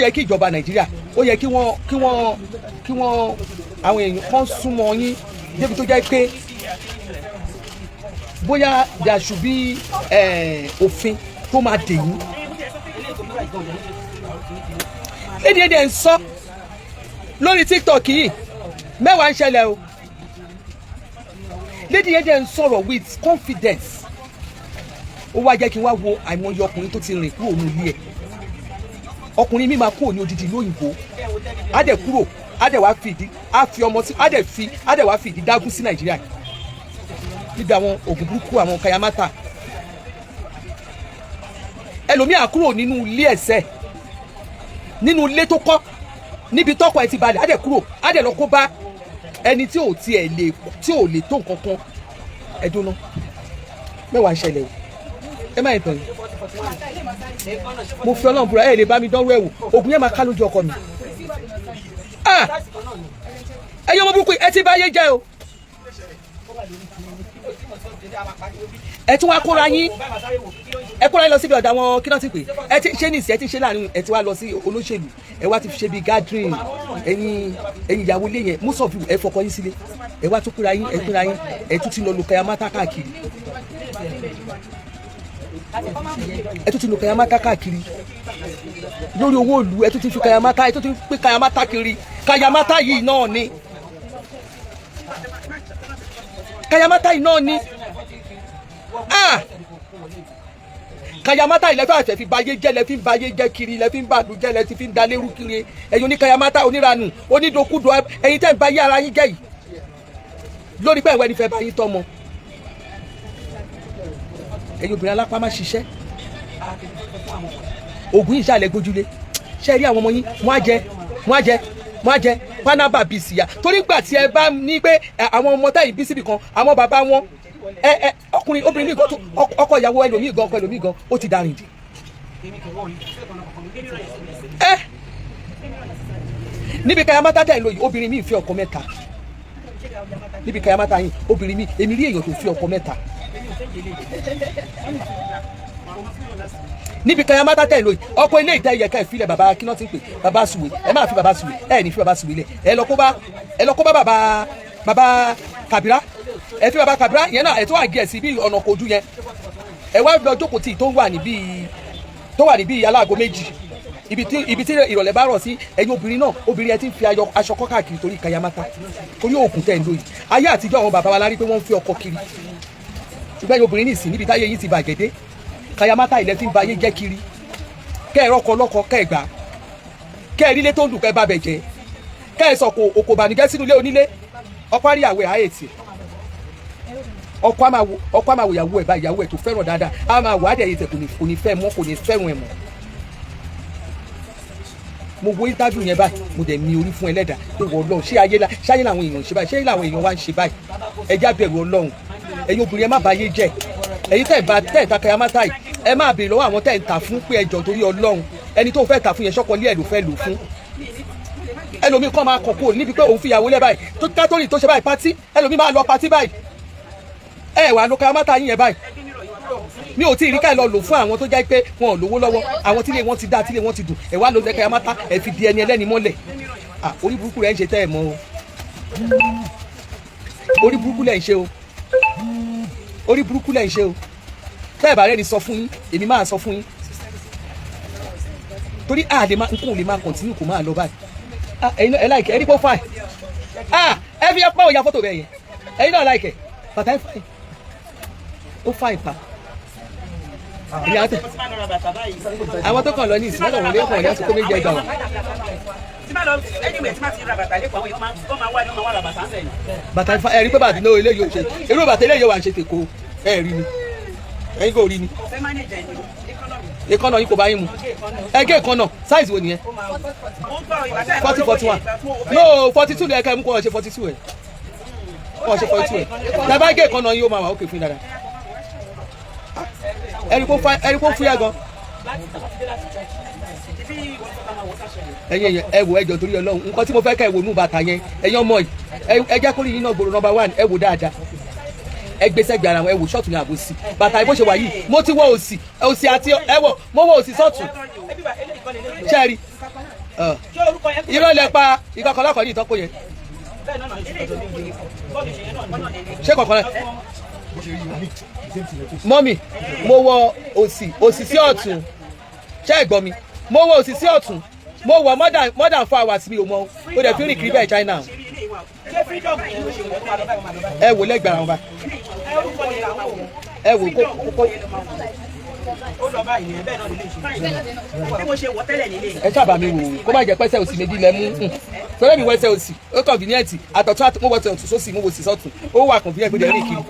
Ó yẹ kí ìjọba Nàìjíríà, ó yẹ kí wọ́n àwọn èèyàn kan súnmọ́ yín débi tó jẹ́ pé bóyá there should be òfin tó máa dè yín. Lédi èdè ń sọ lórí TikTok yìí, mẹ́wàá ń ṣẹlẹ̀ o. Lady yẹn dẹ̀ ń sọ̀rọ̀ with confidence. Ó wá jẹ́ kí n wá wo àìmọye ọkùnrin tó ti rìn kúrò ní ilé ẹ̀. Ọkùnrin mi máa kúrò ní odidi ìlú òyìnbó, á dẹ̀ kúrò, á dẹ̀ wá fi ìdí, á fi ọmọ sí, á dẹ̀ fi, á dẹ̀ wá fi ìdí dágún sí Nàìjíríà níbi àwọn oògùn burúkú, àwọn kayamata. Ẹlòmíà kúrò nínú ilé ẹ̀sẹ̀, nínú ilé tó kọ́, níbi tọ́kọ ẹ ti balẹ̀, á dẹ̀ kúrò, á dẹ̀ lọ kó bá ẹni tí ò tiẹ̀ lè, tí ò lè tó nǹkan kan. Ẹ dúná, mẹ́wàá ń ṣẹlẹ̀ o. Ẹ má yẹn tàn yín. Mo fi Ọlọ́run búra, ẹ lè bá mi dánwó ẹ̀ wò. Ògùn yẹn máa ká lójú ọkọ mi. Ah, ẹ̀yin ọmọ burúkú, ẹ ti bá ayé jẹ́ o. Ẹ tún wá kóra yín, ẹ kóra yín lọ síbi ọ̀dà àwọn kí náà ti pè. Ẹ ti ṣe ní ìsìn, ẹ ti ṣe láàrin, ẹ ti wá lọ sí olóṣèlú, ẹ wá ti fi ṣe bíi gathering. Ẹ̀yin ìyàwó ilé yẹn, most of you, ẹ fọkọ yín sílé, ẹ wá tún kóra yín, ẹ kóra yín, ẹ tún ti lọ lu kayamata káàkiri. Ẹ tún ti lu kayamata káàkiri lórí owó ìlú. Ẹ tún ti fi kayamata, ẹ tún ti pín kayamata kiri. Kayamata yìí náà ni, kayamata yìí náà ni. Ah, kayamata yìí lẹ́fẹ̀ẹ́ àfẹ́ fi bayé jẹ́, lẹ́fí ń bayé jẹ́ kiri, lẹ́fí ń bàlú jẹ́, lẹ́fí fi ń dalérú kiri. Ẹ̀yin oníkayamata, oníranù, onídokúdo, ẹ̀yin tẹ́ ń bayé ara yín jẹ́ yìí lórí pé ẹ̀wẹ́ ni fẹ́ bá yín tọ́mọ. Ẹ̀yin obìnrin alápá má ṣiṣẹ́, ògùn yìí ṣàlẹ̀ gbójúlé. Ṣe rí àwọn ọmọ yín, wọ́n á jẹ, wọ́n á jẹ, wọ́n á jẹ pánábà bíi síyà, torí gbà tí ẹ bá ní pé àwọn ọmọ táyì bí síbì kan, àwọn bàbá wọn, ẹ ọkùnrin, obìnrin mi gan tó ọkọ ìyàwó ẹlòmíì gan, ọkọ ẹlòmíì gan ó ti darìn dì. Ẹ níbi kayamata tẹ̀ ń lò yìí, obìnrin mi fi ọkọ mẹ́ta níbi kayamata yìí. Obìnrin mi, èmi rí èèyàn tó fi ọkọ mẹ́ta níbi kayamata tẹ̀ ń lò yìí. Ọkọ ilé ìtẹ́ yẹ ká ẹ filẹ̀, bàbá kí náà ti ń pè, bàbá sùwé. Ẹ máa fi bàbá sùwé, ẹ ní fi bàbá sùwé lẹ̀. Ẹ lọ kó bá bàbá kàbírá. Ẹ fi bàbá kàbírá yẹn náà, ẹ tó àgé ẹ sí bí ọ̀nà kojú yẹn. Ẹ wá lọ jókòó tì tó wà níbí aláàgọ́ méjì, ibi tí ìrọ̀lẹ́ bá rọ̀ sí. Ẹ̀yin obìnrin náà, obìnrin, ẹ ti ń fi aṣọ kọ́ káàkiri torí kayamata, torí oògùn tẹ̀ ń lò yìí. Ayé àtijọ́, àwọn bàbá wa la rí pé wọ́n ń fi ọkọ kiri, ṣùgbọ́n ẹ̀yin obìnrin nìsín, níbi táyé yìí ti bàjẹ́ dé, kayamata ilẹ̀ fi ń ba ayé jẹ́ kiri. Kẹ́ ẹ rọ́kọ lọ́kọ, kẹ́ ẹ gbà, kẹ́ ẹ rílé tó ń dùn, kẹ́ ẹ bá bẹ̀ jẹ́, kẹ́ ẹ sọ̀kò òkò bànújẹ́ sínú ilé onílé. Ọkọ àríyàwó ẹ̀ ayé tiẹ̀, ọkọ á máa wò ìyàwó ẹ̀ bá ìyàwó ẹ̀ tó fẹ́ràn dáadáa, á máa wò á dẹ̀ yìí tẹ̀, kò ní fẹ́ mọ́, kò ní fẹ́ràn ẹ̀ mọ́. Mo wo interview yẹn báyìí, mo dẹ̀ mi orí fún ẹlẹ́dàá pé wọ́n lọ ṣé ayé la, ṣé ayé làwọn èèyàn ń ṣe báyìí, ṣé làwọn èèyàn wá ń ṣe báyìí? Ẹ já bẹ̀rù Ọlọ́run. Ẹ̀yin obìnrin, ẹ má bàyé jẹ́. Ẹ̀yin tẹ́ ẹ̀ bá tẹ́ ẹ̀ ta kayamata yìí, ẹ máa béèrè lọ́wọ́ àwọn tẹ́ ẹ̀ ń tà fún pé ẹjọ́, torí Ọlọ́run, ẹni tó fẹ́ tà fún yẹn, ṣọ́kọ lé ẹ̀ ló fẹ́ lò fún? Ẹlòmíì kọ́ máa kàn kúrò níbi pé òun fi ìyàwó lẹ́ báyìí, tó kátólì tó ṣe báyìí, party, ẹlòmíì máa lọ party báyìí. Ẹ wà ló kayamata yín yẹn báyìí, mi ò tí ì rí ká ẹ lọ lò fún àwọn tó jẹ́ pé wọn ò lówó lọ́wọ́, àwọn tílé wọn ti dá, tílé wọn ti dùn. Ẹ wá ló lẹ kayamata, ẹ fi di ẹni ẹlẹ́ni mọ́lẹ̀. Ah, orí burúkú rẹ̀ ń ṣe tẹ́ ẹ mọ́ o. Orí burúkú lẹ̀ ń ṣe o. Orí burúkú lẹ̀ ń ṣe o. Tẹ́ ẹ bá rẹ́ni sọ fún yín, èmi máa sọ fún yín, torí a lè máa nǹkan ò lè máa continue kò máa lọ báyìí. Ah, ẹ̀yin náà ẹ like ẹ, rí pé ó fine. Ah, ẹ fi ẹ pọ́ òyà fọ́tò bẹ́ẹ̀ yẹn. Ẹ̀yin náà like ẹ, bàtà ẹ fine, ó fine pa. Ìyá tẹ àwọn tó kàn lọ ní ìsìn lọ́dọ̀ wọn lé kàn ní àsìkò méjì ẹgbàá wọn. Tí bá lọ anywhere, tí bá ti ra bàtà lẹ́kọ̀ọ́, àwọn èèyàn máa wọ́n máa wá ní wọ́n máa wá ra bàtà ń sẹ́yìn. Bàtà ifá, ẹ rí pé bàtà náà eléyìí ò ṣe irú bàtà eléyìí wà ń ṣe tèkó. Ẹ rí ni, ẹ̀yin kò rí ni. Fẹ́ manage ẹ̀ ní economy. Èkánná yín kò bá yín mu. Ẹ gé èkánná. Size wo nìyẹn? Ó ń tọrọ ìgbà tẹ́ ẹ̀ 40, 41, no, 42 ló yẹ ká ẹ mú. Kó ọ ṣe 42 ẹ, kó ọ ṣe 42 ẹ. Tẹ bá gé èkánná yín, ó máa wà ókè fún yín dáadáa. Ẹ rí kó fa, ẹ rí kó fúyẹ́ gan. Ẹ̀yin ẹ̀yin, ẹ wò, ẹjọ́, torí Ọlọ́run, nǹkan tí mo fẹ́ kẹ́ ẹ wò nù bàtà yẹn. Ẹ̀yin ọmọ yìí, ẹ jẹ́ kórìí yín náà gbòòrò. Number one, ẹ wò dáadáa, ẹ gbé sẹ́gbẹ̀ẹ́ ara wọn, ẹ wò ṣọ́ọ̀tù ní àbòsí bàtà yìí bó ṣe wà yìí. Mo ti wọ òsì, òsì àti ẹ wọ, mo wọ òsì sọ́ọ̀tù ṣẹ́ẹ̀rì. Ṣé orúkọ yẹn? Irọ́ lẹ pa. Ìkọkànlá ní ìtọ́kọ yẹn. Bẹ́ẹ̀ náà náà Ṣé kọ̀ọ̀kan rẹ̀ mọ́mì? Mo wọ òsì, òsì sí ọ̀tún. Ṣé ẹ gbọ́ mi? Mo wọ òsì sí ọ̀tún. Mo wọ more than 4 hours. Mi ò mọ o dẹ̀ fi rìn kiri bẹ́ẹ̀ China. Ṣé freedom yẹn ló ṣe wọ́n máa lọ báyìí, máa lọ báyìí? Ẹ wò lẹ́gbẹ̀ẹ́ àwọn bá. Ẹ orúkọ yẹn làwọn wò. Ẹ wò kó Ó lọ báyìí yẹn, bẹ́ẹ̀ náà lè ṣe. Bí mo ṣe wọ tẹ́lẹ̀ nílé. Ẹ sábà mi wò ó, kó má jẹ́ pẹ́sẹ́ òsì méjì lẹ mú. Torí mi wẹ́sẹ̀ òsì, ó convenient. Àtọ̀tún mo wọ́sẹ̀ òsì sósì, mo wò sí sọ́tún. Ó wà convenient pé jẹ́ rìn kiri.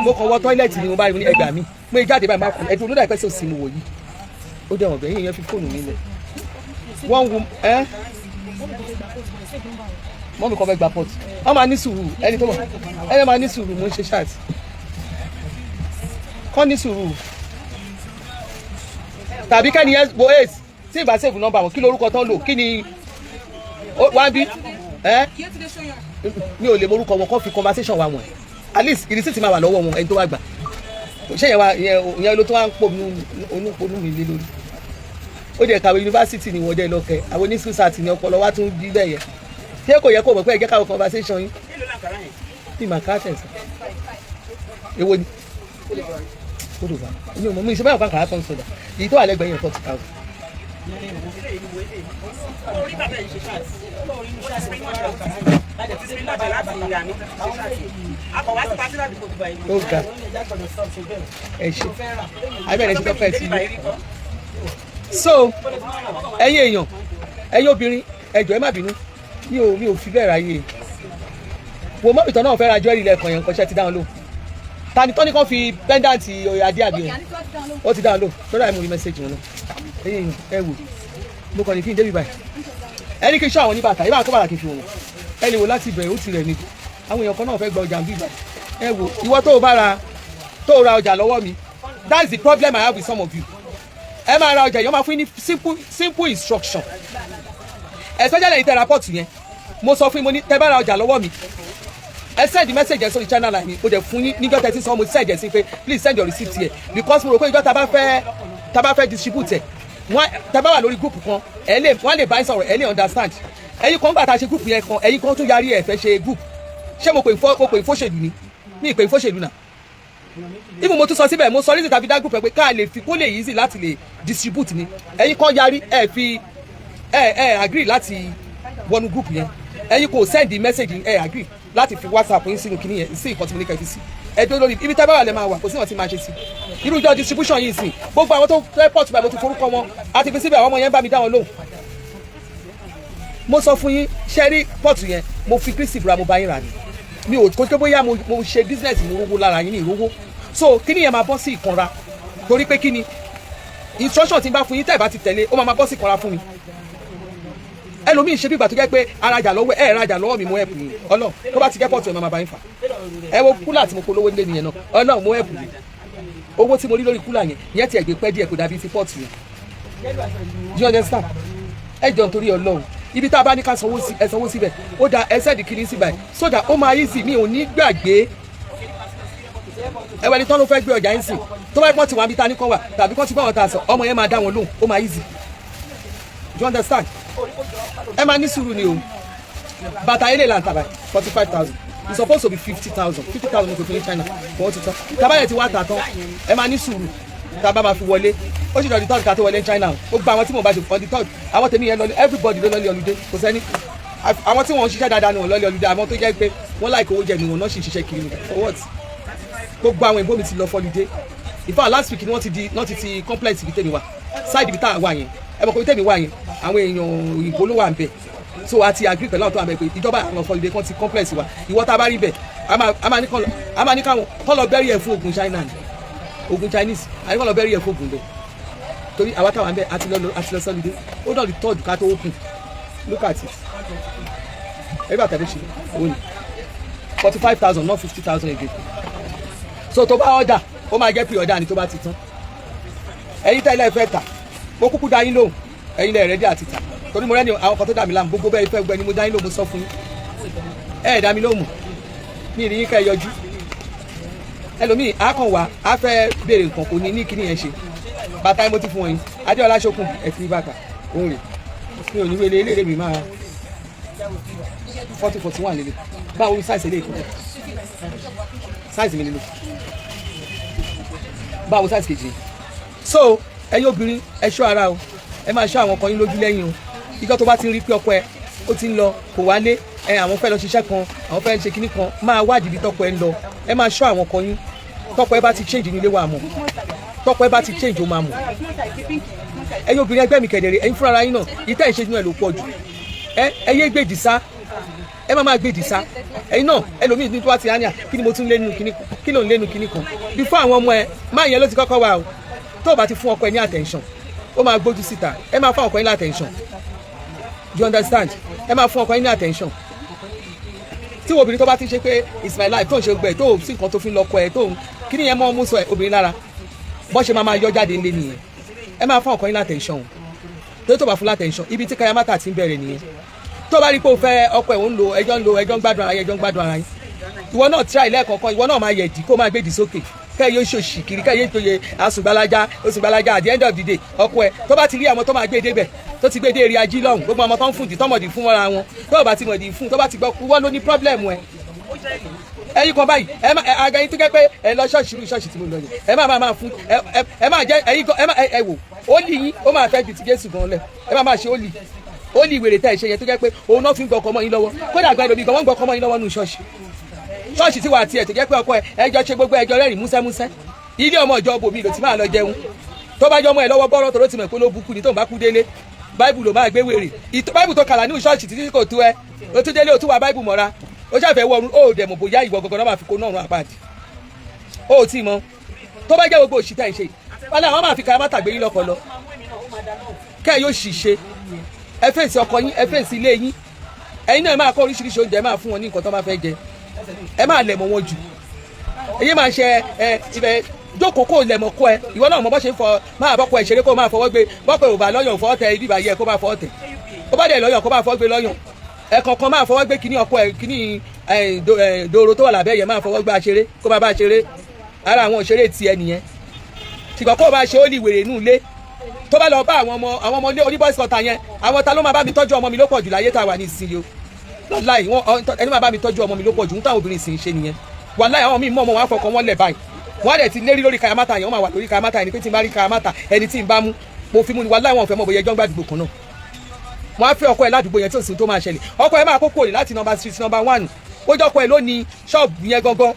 Mo kàn wọ toilet ni, mo bá rí ní ẹgbàá mi, mo jáde báyìí, máa kù ẹdùn olódà pẹ́sẹ́ òsì mo wò yìí. Ó dẹ̀ wọ̀n bẹ́yìn yẹn fi fóònù mi lẹ̀. Wọ́n wo ẹ́ mọ́mí kan fẹ́ gba pot. Wọ́n máa ní sùúrù. Ẹni tó mọ̀ ẹni máa ní sùúrù. Mo ń ṣe chat kọ́ ní sùúrù tàbí kẹ́ni yẹn wo eight tí ìbá save nọ́mbà wọn. Kí lorúkọ tán lò? Kí ni wá bí ẹ? Mi ò lè morúkọ wọn. Kọ́ fi conversation wa wọ̀n. At least ìrísí ti máa wà lọ́wọ́ wọn. Ẹni tó wá gbà ṣé yẹn wa yẹn ló tó wá ń pò mí onúponú mi lé lórí. Ó dẹ̀ kàwé yunifásitì ni wọ́n dẹ̀ lọ́kẹ́ àwọn oníṣùsàtì ní ọpọlọ wa tún bí bẹ́ẹ̀ yẹn. Ṣé kò yẹ kó mọ̀ pé ẹ jẹ́ káwọn conversation yín bí màkà tẹ̀sán? Èwo ni ó dò bá mi ò mọ̀. Mi ìṣe báyọ̀ kan kàrà tó ń sọ̀dà èyí tó wà lẹ́gbẹ̀ẹ́ yẹn, 40,000. Orí bàbá yìí ṣe ṣáàtì. Orí ti spring lọ́jà láti ìyá mi ṣe ṣáàtì. Akọ̀wá sí pátí ládùúgbò tó báyìí. Ó ga. Ẹ ṣe abẹ́rẹ́ ṣe tọ́pẹ́ tí. So ẹ̀yin èèyàn, ẹ̀yin obìnrin, ẹ jọ̀ọ́, ẹ má bínú. Mi ò fi bẹ́ẹ̀ ráyè wo mọ́. Ìtàn náà fẹ́ ra jewelry lẹ́ẹ̀kan yẹn, nǹkan ṣe ti dáhùn lò. Ta ni tọ́ni kan fi pendant adé àbí yẹn? Ó ti dáhùn lò lọ́dọ̀ àìmọ̀ rí message wọn náà. Ẹ̀yin èèyàn, ẹ wò, mo kàn ní kí n débi báyìí. Ẹni kí n ṣọ́ àwọn oníbàtà ibà kó bàtà kí n fi wọ̀n. Ẹ lè wò láti bẹ̀rẹ̀. Ó ti rẹ̀ ni. Àwọn èèyàn kan náà fẹ́ gba ọjà ń bí báyìí. Ẹ wò, ìwọ tó o bá ra, tó o ra ọjà lọ́wọ́ mi, that's the problem I have with some of you. Ẹ máa ra ọjà yẹn, wọ́n máa fún yín ní simple simple instruction, especially ẹ̀yin tẹ́ ra pot yẹn. Mo sọ fún yín, mo ní tẹ́ bá ra ọjà lọ́wọ́ mi, ẹ send message ẹ sórí channel line mi. Mo dẹ̀ fún yín níjọ́ tẹ́ ti sọ, mo send ẹ sí pé please send your receipt here, because mo rò pé ìjọ́ tá bá fẹ́ distribute ẹ̀, wọ́n tẹ́ bá wà lórí group kan, ẹ lè wọ́n lè bá yín sọ̀rọ̀, ẹ lè understand. Ẹ̀yin kan gbà tá a ṣe group yẹn kan, ẹ̀yin kan tún yarí ẹ̀ fẹ́ ṣe group. Ṣé mo pè fóṣèlú ni? Mi ì pè fóṣèlú náà. Even mo tún sọ síbẹ̀, mo sọ reason tàbí dá group ẹ pé ká lè fi kó lè easy láti lè distribute ni. Ẹ̀yin kan yarí, ẹ fi ẹ agree láti wọnú group yẹn. Ẹ̀yin kò send the message, ẹ agree láti fi WhatsApp yín sínú kinní yẹn sí. Nǹkan tí mo ní kẹ́ fi sí, ẹ dúró lórí ibi tẹ́ bá wà lẹ́ máa wà. Kò sí wọn tí máa ṣe sí irú ìjọ distribution yìí sìn. Gbogbo àwọn tó fẹ́ port báyìí, mo ti forúkọ wọn àti fi síbẹ̀. Àwọn ọmọ yẹn bá mi dá wọn lóhùn. Mo sọ fún yín, ṣe rí pot yẹn, mo fi Kristi búra, mo bá yín rà ní. Mi ò kó pé bóyá mo ṣe business, mo rówó lára yín ní ìrówó. So kíni yẹn máa bọ́ sí ìkanra torí pé kíni instruction tí n bá fún yín, tẹ́ ẹ̀ bá ti tẹ̀lé, ó máa bọ́ sí ìkanra fún mi. Ẹlòmíì ṣe bí ìgbà tó jẹ́ pé arajà lọ́wọ́ ẹ̀ rajà lọ́wọ́ mi, mo help yín. Ọlọ́run, tó bá ti jẹ́ pot ẹ̀, máa bá yín fà. Ẹ wo cooler tí mo polówó nílé nìyẹn náà. Ọlọ́run, mo help yín. Owó tí mo rí lórí cooler yẹn, yẹn ti ẹ̀gbẹ́ pẹ́ díẹ̀, kò dàbí ti pot yẹn. Do you understand? Ẹ jọ, nítorí Ọlọ́run, ibi tá a bá ní ká sanwó sí, ẹ sanwó síbẹ̀. Ó da ẹ send kiri síbẹ̀ so that ó máa easy. Mi ò ní gbàgbé. Ẹwẹ́ ni tán ló fẹ́ gbé ọjà yín sìn. Tó bá pọ́n ti wà níbi tá a ní kán wà tàbí kán ti bá wọn ta sọ, ọmọ yẹn máa dá wọn lóhùn. Ó máa easy. Do you understand? Ẹ máa ní sùúrù ni o. Bàtà ilé là ń tà báyìí, 45,000. It's supposed to be 50,000. 50,000 kò fi ní China kò wọ́n ti tán. Tábàyẹ̀ ti wá tà tán, ẹ máa ní sùúrù. Tá a bá máa fi wọlé, ó sì lọ di third ká tó wọlé ní China. Ó gba àwọn tí mò ń bá ṣe on the third. Àwọn tèmi yẹn lọ, everybody ló lọ holiday. Kò sẹ́ni. Àwọn tí wọ́n ń ṣiṣẹ́ dáadáa ni wọ́n lọ holiday. Àwọn tó jẹ́ pé wọ́n láìkó owó jẹ ni wọ́n náà sì ń ṣiṣẹ́ kiri ni. For what? Gbogbo àwọn ìbò mi ti lọ holiday. In fact, last week ni wọ́n ti di wọ́n ti ti complex ibi tèmi wà, side ibi tá a wà yẹn. Ẹ mọ̀ pé ibi tèmi wà yẹn, àwọn èèyàn òyìnbó ló wà ń bẹ̀. So a ti agree pẹ̀lú àwọn tó wà ń bẹ̀ pé ìjọba àwọn holiday kan ti complex wa. Ìwọ tá a bá rí bẹ̀, a máa ní káwọn kọ́ lọ bẹ́rí ẹ̀ fún ogun China ni, ogun Chinese. A ní kọ́ lọ bẹ́rí ẹ̀ fún ogun bẹ̀ torí àwa táwa ń bẹ̀ àti lọ holiday. Ó dọ̀ di third ká tó open. Look at it. Ẹ bá tẹ̀lé ṣe òun ni 45,000, not 50,000 again. So tó bá order, ó máa jẹ́ pre order ni. Tó bá ti tán, ẹ̀yin tẹ́lẹ̀ fẹ́ tà, mo kúkú dá yín lóhùn. Ẹ̀yin lẹ̀ ready àti tà torí mo rẹ́ni àwọn kan tó dà mí láàmú. Gbogbo bẹ́ẹ̀ fẹ́ gbẹ ni mo dá yín lóhùn. Mo sọ fún yín, ẹ ẹ̀ dá mi lóhùn. Mi ì rí yín ká ẹ yọjú. Ẹlòmíì á kàn wá, á fẹ́ béèrè nǹkan, kò ní ní kíní yẹn ṣe. Bàtà yín mo ti fún wọn yín. Adéọlá Ṣókùn, ẹ ti ní bàtà òun rè. Mi ò ní wele eléyìí, mi máa 40, 41 lélẹ̀. Báwo ni size eléyìí? Kọ́ size mi lélẹ̀. Báwo size kejì? So ẹ̀yin obìnrin, ẹ ṣọ́ ara o. Ẹ máa ṣọ́ àwọn ọkọ yín lójú lẹ́yìn o. Ìjọ tó bá ti ń rí pé ọkọ ẹ ó ti ń lọ, kò wálé, ẹ àwọn fẹ́ lọ ṣiṣẹ́ kan, àwọn fẹ́ ṣe kinní kan, máa wádìí ibi tọkọ ẹ ń lọ. Ẹ máa ṣọ́ àwọn ọkọ yín. Tọkọ ẹ bá ti change nílé wa mọ̀, tọkọ ẹ bá ti change, ó máa mọ̀. Ẹ̀yin obìnrin ẹgbẹ́ mi kẹ̀dẹ̀rẹ̀, ẹ̀yin fúnra yín náà, ìtẹ́ ìṣe inú ẹ̀ ló pọ̀ jù. Ẹ yé gbèdì sá, ẹ má máa gbèdì sá. Ẹ̀yin náà, ẹlòmíì ní tó bá ti hánìà, kí ni mo tún lé nínú kíní? Kí ló ń lé nínú kíní kan bí fún àwọn ọmọ ẹ má yẹn ló ti kọ́kọ́ wà o. Tó o bá ti fún ọkọ ẹ ní attention, ó máa gbójú síta. Ẹ máa fún ọkọ yín ní attention, you understand? Ẹ máa fún ọkọ yín ní attention. Tí obìnrin tó bá ti ṣe pé it's my life tó ń ṣe gbẹ, tó sí nǹkan tó fi ń lọkọ ẹ, tó ń kí ni yẹn mọ́ mú sọ ẹ obìnrin lára, bọ́n ṣe máa máa yọ jáde ńlé nìyẹn. Ẹ máa fún ọkọ yín ní attention o. Tó bá fún l'attention, ibi tí kayamata ti ń bẹ̀rẹ̀ nìyẹn. Tó bá rí pé o fẹ́ ọkọ ẹ̀, ń lo ẹjọ́, ń lo ẹjọ́, ń gbádùn ara yín, ẹjọ́ ń gbádùn ara yín, ìwọ náà try lẹ́ẹ̀kọ̀ọ̀kan. Ìwọ náà máa yẹ̀dí, kó máa gbèdì sókè, kẹ́ yóò ṣòṣì kiri, kẹ́ yóò tóye àsùngbàlájà òsùngbàlájà. At the end of the day, ọkọ ẹ̀ tó bá ti rí àwọn tó máa gbé débẹ̀, tó ti gbé dé eré ají lọ́hùn, gbogbo àwọn tó ń fún di tọ́mọ̀dì fún mọ́ra wọn, tó bá ti mọ̀dì fún, tó bá ti gbọ́, wọ́n ló ní problem ẹ̀. Ẹ̀yin kan báyìí, ẹ má aga yín tó jẹ́ pé ẹ lọ ṣọ́ọ̀ṣì, irú ṣọ́ọ̀ṣì tí mo lọ yẹn, ẹ má máa fún ẹ, ẹ má jẹ́ ẹ̀yin kan, ẹ má ẹ wò ó lì yín, ó máa fẹ́ ju ti Jésù gan lẹ̀. Ẹ má máa ṣe ó lì ó lì wèrè tẹ́ ẹ ṣe yẹn, tó jẹ́ pé òun náà fi ń gbọ́kọ̀ mọ́ yín lọ́wọ́. Kódà gba ẹlòmíì gan, wọ́n ń gbọ́kọ̀ mọ́ yín lọ́wọ́ nù ṣọ́ọ̀ṣì. Ṣọ́ọ̀ṣì tí wà á tiẹ̀ tó jẹ́ pé ọkọ ẹ, ẹjọ́ ṣe gbogbo ẹjọ́ rẹ́rìn músẹ́músẹ́, ilé ọmọ ìjọ bòmí ló ti máa lọ jẹun. Tó bá jọ ọmọ ẹ lọ́wọ́ bọ́rọ̀ tó ló ti mọ̀ pé ló bukú ni. Tó ń bá kú délé, báìbù ló máa gbé wèrè. Báìbù tó kàlà ní ṣọ́ọ̀ṣì títí kò tó ẹ, o tún délé, o tún wà báìbù mọ́ra, o ṣàfẹ́ wọrun, ó dẹ̀ mọ̀ bóyá ìwọ gangan náà máa fi kó náà rún àpáàdì. Ó tí mọ tó bá jẹ́ gbogbo òṣìṣẹ́ ìṣe wọn náà, wọ́n máa fi kàrámátà gbé yín lọ́kọ lọ. Kẹ́ ẹ yóò ṣìṣe, ẹ fèsì ọkọ yín, ẹ fèsì ilé yín. Ẹ̀yin náà, ẹ máa kọ́ oríṣiríṣi oúnjẹ, ẹ máa fún wọn ní nǹkan tó bá fẹ́ jẹ. Ẹ máa lẹ̀ mọ́ wọn jù. Èyí máa ṣe ẹ ibẹ̀ jókòó, kó lẹ̀ mọ́ kó ẹ. Ìwọ náà mọ bọ́ ṣe ń fọ, máa bọ́kọ ẹ ṣeré, kó máa fọwọ́ gbé. Bọ́kọ ò bá lọ́yàn, fọwọ́ tẹ ibi ìbàyẹ, kó máa fọwọ́ tẹ. Ó bá dẹ̀ lọ́yàn, kó máa fọwọ́ gbé lọ́yàn. Ẹ̀kọ̀ọ̀kan máa fọwọ́ gbé kíní ọkọ ẹ, kíní dòrò tó wà lábẹ́ yẹn, máa fọwọ́ gbé aṣeré, kó máa bá ṣeré. Ara àwọn òṣèré tiẹ̀ nìyẹn. Ṣùgbọ́n kó o máa ṣe ó lì wèrè nù ilé, tó bá lọ bá àwọn ọmọ ilé oní boys quarter yẹn, àwọn ta ló máa bá mi tọ́jú ọmọ mi ló pọ̀ jù láyé tá a wà ní ìsinyìí o. Láì wọn, ẹni máa bá mi tọ́jú ọmọ mi ló pọ̀ jù ń táwọn obìnrin sì ń ṣe nìyẹn. Wàláì, àwọn míì mú ọmọ wọn, àfọkàn wọn lẹ̀ báyìí, wọ́n á dẹ̀ ti lérí lórí kayamata yẹn. Wọ́n máa wà lórí kayamata yẹn ni pé tí n bá rí kayamata, ẹni tí n bá mú, mo fi mú ni. Wàláì, wọn ò fẹ́ mọ̀ bóyá ẹjọ́ ń gbàdúgbò kan náà. Wọ́n á fẹ́ ọkọ ẹ̀ ládùúgbò yẹn, tí ò sí tó máa ṣẹlẹ̀. Ọkọ ẹ̀ máa kókó rè láti number street number 1. Ó jẹ́ ọkọ ẹ̀ ló ní ṣọ́ọ̀bù yẹn gangan.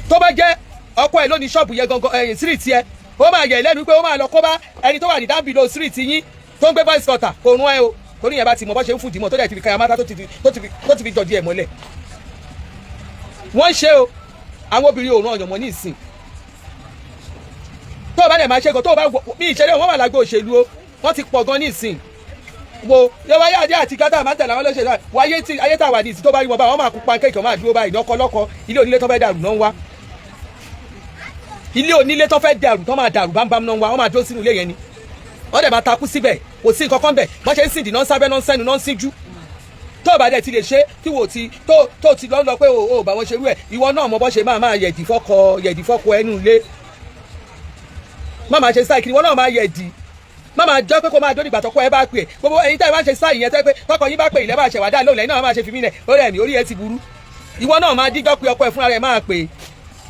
Tó bá jẹ́ ọkọ ẹ̀ ló ní ṣọ́ọ̀bù yẹn gangan, ẹ̀yìn street yẹn, ó máa yẹ̀ lẹ́nu pé ó máa lọ kó bá ẹni tó wà ní down below street yín tó ń gbé boys quarter. Kò rún ẹ o, torí yẹn bá ti mọ bó ṣe ń fún dìímọ̀, tó dẹ̀ ti fi kayamata, tó ti fi jọ̀dí ẹ̀ mọ́lẹ̀. Wọ́n ń ṣe o. Àwọn obìnrin ò ràn ọ̀yàn mọ́ ní ìsìn. Tó o bá dẹ̀ máa ṣe gan, tó o bá bí ìṣeré wọn wà lágbo òṣèlú o, wọ́n ti pọ̀ gan ní ìsìn. Wo yọwọ́ ayé àdé àti gátà máa ń tẹ̀lé àwọn olóṣèlú wọ ayé tí ayé tá a wà ní ìsìn. Tó bá rí wọn bá wọn máa kú pancake, wọn máa dúró báyìí lọ́kọ lọ́kọ. Ilé onílé tó fẹ́ dàrú náà ń wá, ilé onílé tó fẹ́ dàrú, tó máa dàrú bámbám náà ń wá. Wọ́n máa dúró sínú ilé yẹn ni, wọ́n dẹ̀ máa takú síbẹ̀. Kò sí nǹkan kan bẹ̀. Wọ́n ṣe ń sìndì náà ń sábẹ́ náà ń sẹ́nu náà ń síjú. Tó o bá dẹ̀ ti lè ṣe tí wò ti tó ti lọ́ lọ pé o ò bá wọn ṣerú ẹ̀, ìwọ náà mọ bọ́ ṣe máa máa yẹ̀dì fọ́kọ, yẹ̀dì fọ́kọ ẹnu ilé. Má máa ṣe sáì kiri. Ìwọ náà máa yẹ̀dì, má máa jẹ́ pé kó máa dó nígbà tọkọ ẹ bá pè é. Gbogbo ẹ̀yin tẹ́ ẹ máa ń ṣe sáì yẹn, tẹ́ pé tọkọ yín bá pè, ilẹ̀ bá ṣẹ̀wá dá lóhùn, lẹ́yìn náà máa ṣe fi mí lẹ̀, ó rẹ̀ mí, orí ẹ ti burú. Ìwọ náà máa dígbọ́ pé ọkọ ẹ fúnra rẹ̀ máa pè é.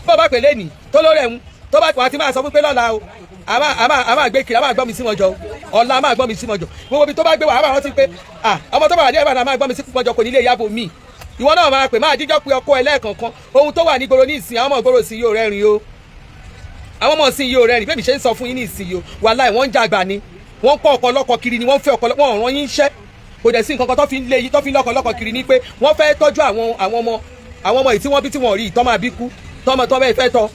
Bó bá pè lẹ́nìí tó lórí ẹ̀hún, tó bá wà á ti máa sọ fún pé lọ́la o, a máa gbé kiri, a máa gbọ́ mi sí wọn jọ o, ọ̀la a máa gbọ́ mi sí wọn jọ. Gbogbo ibi tó bá gbé wà, a máa rántí pé ah, ọmọ tó bá wà ní ẹ̀bà náà máa gbọ́ mi sí wọn jọ, kò ní ilé ìyàbò mi. Ìwọ náà máa pè, máa díjọ́ pé ọkọ ẹ lẹ́ẹ̀kọ̀ọ̀kan. Ohun tó wà ní gbòòrò ní ìsìn, àwọn ọmọ ìgboro sí yóò rẹ́rìn o, àwọn ọmọ ìsìn yóò rẹ́rìn. Bẹ́ẹ̀ mi ṣe ń sọ fún yín ní ìsìn yìí o, wàláì, wọ́n ń jàgbà ni, wọ́n ń kọ́ ọkọ lọ́kọ kiri ni, wọ́n ń fẹ́ ọkọ, wọ́n rán yín iṣẹ́. Kò dẹ̀ sí nǹkan kan tó fi ń lé yín, tó fi ń lọ́kọ lọ́kọ kiri ni pé wọ́n fẹ́ tọ́jú àwọn ọmọ yìí tí wọ́n bí, tí wọ́n rí ìtọ́ máa bí kú tọ́mọ tọ́ bẹ́ẹ̀ fẹ́ tọ́.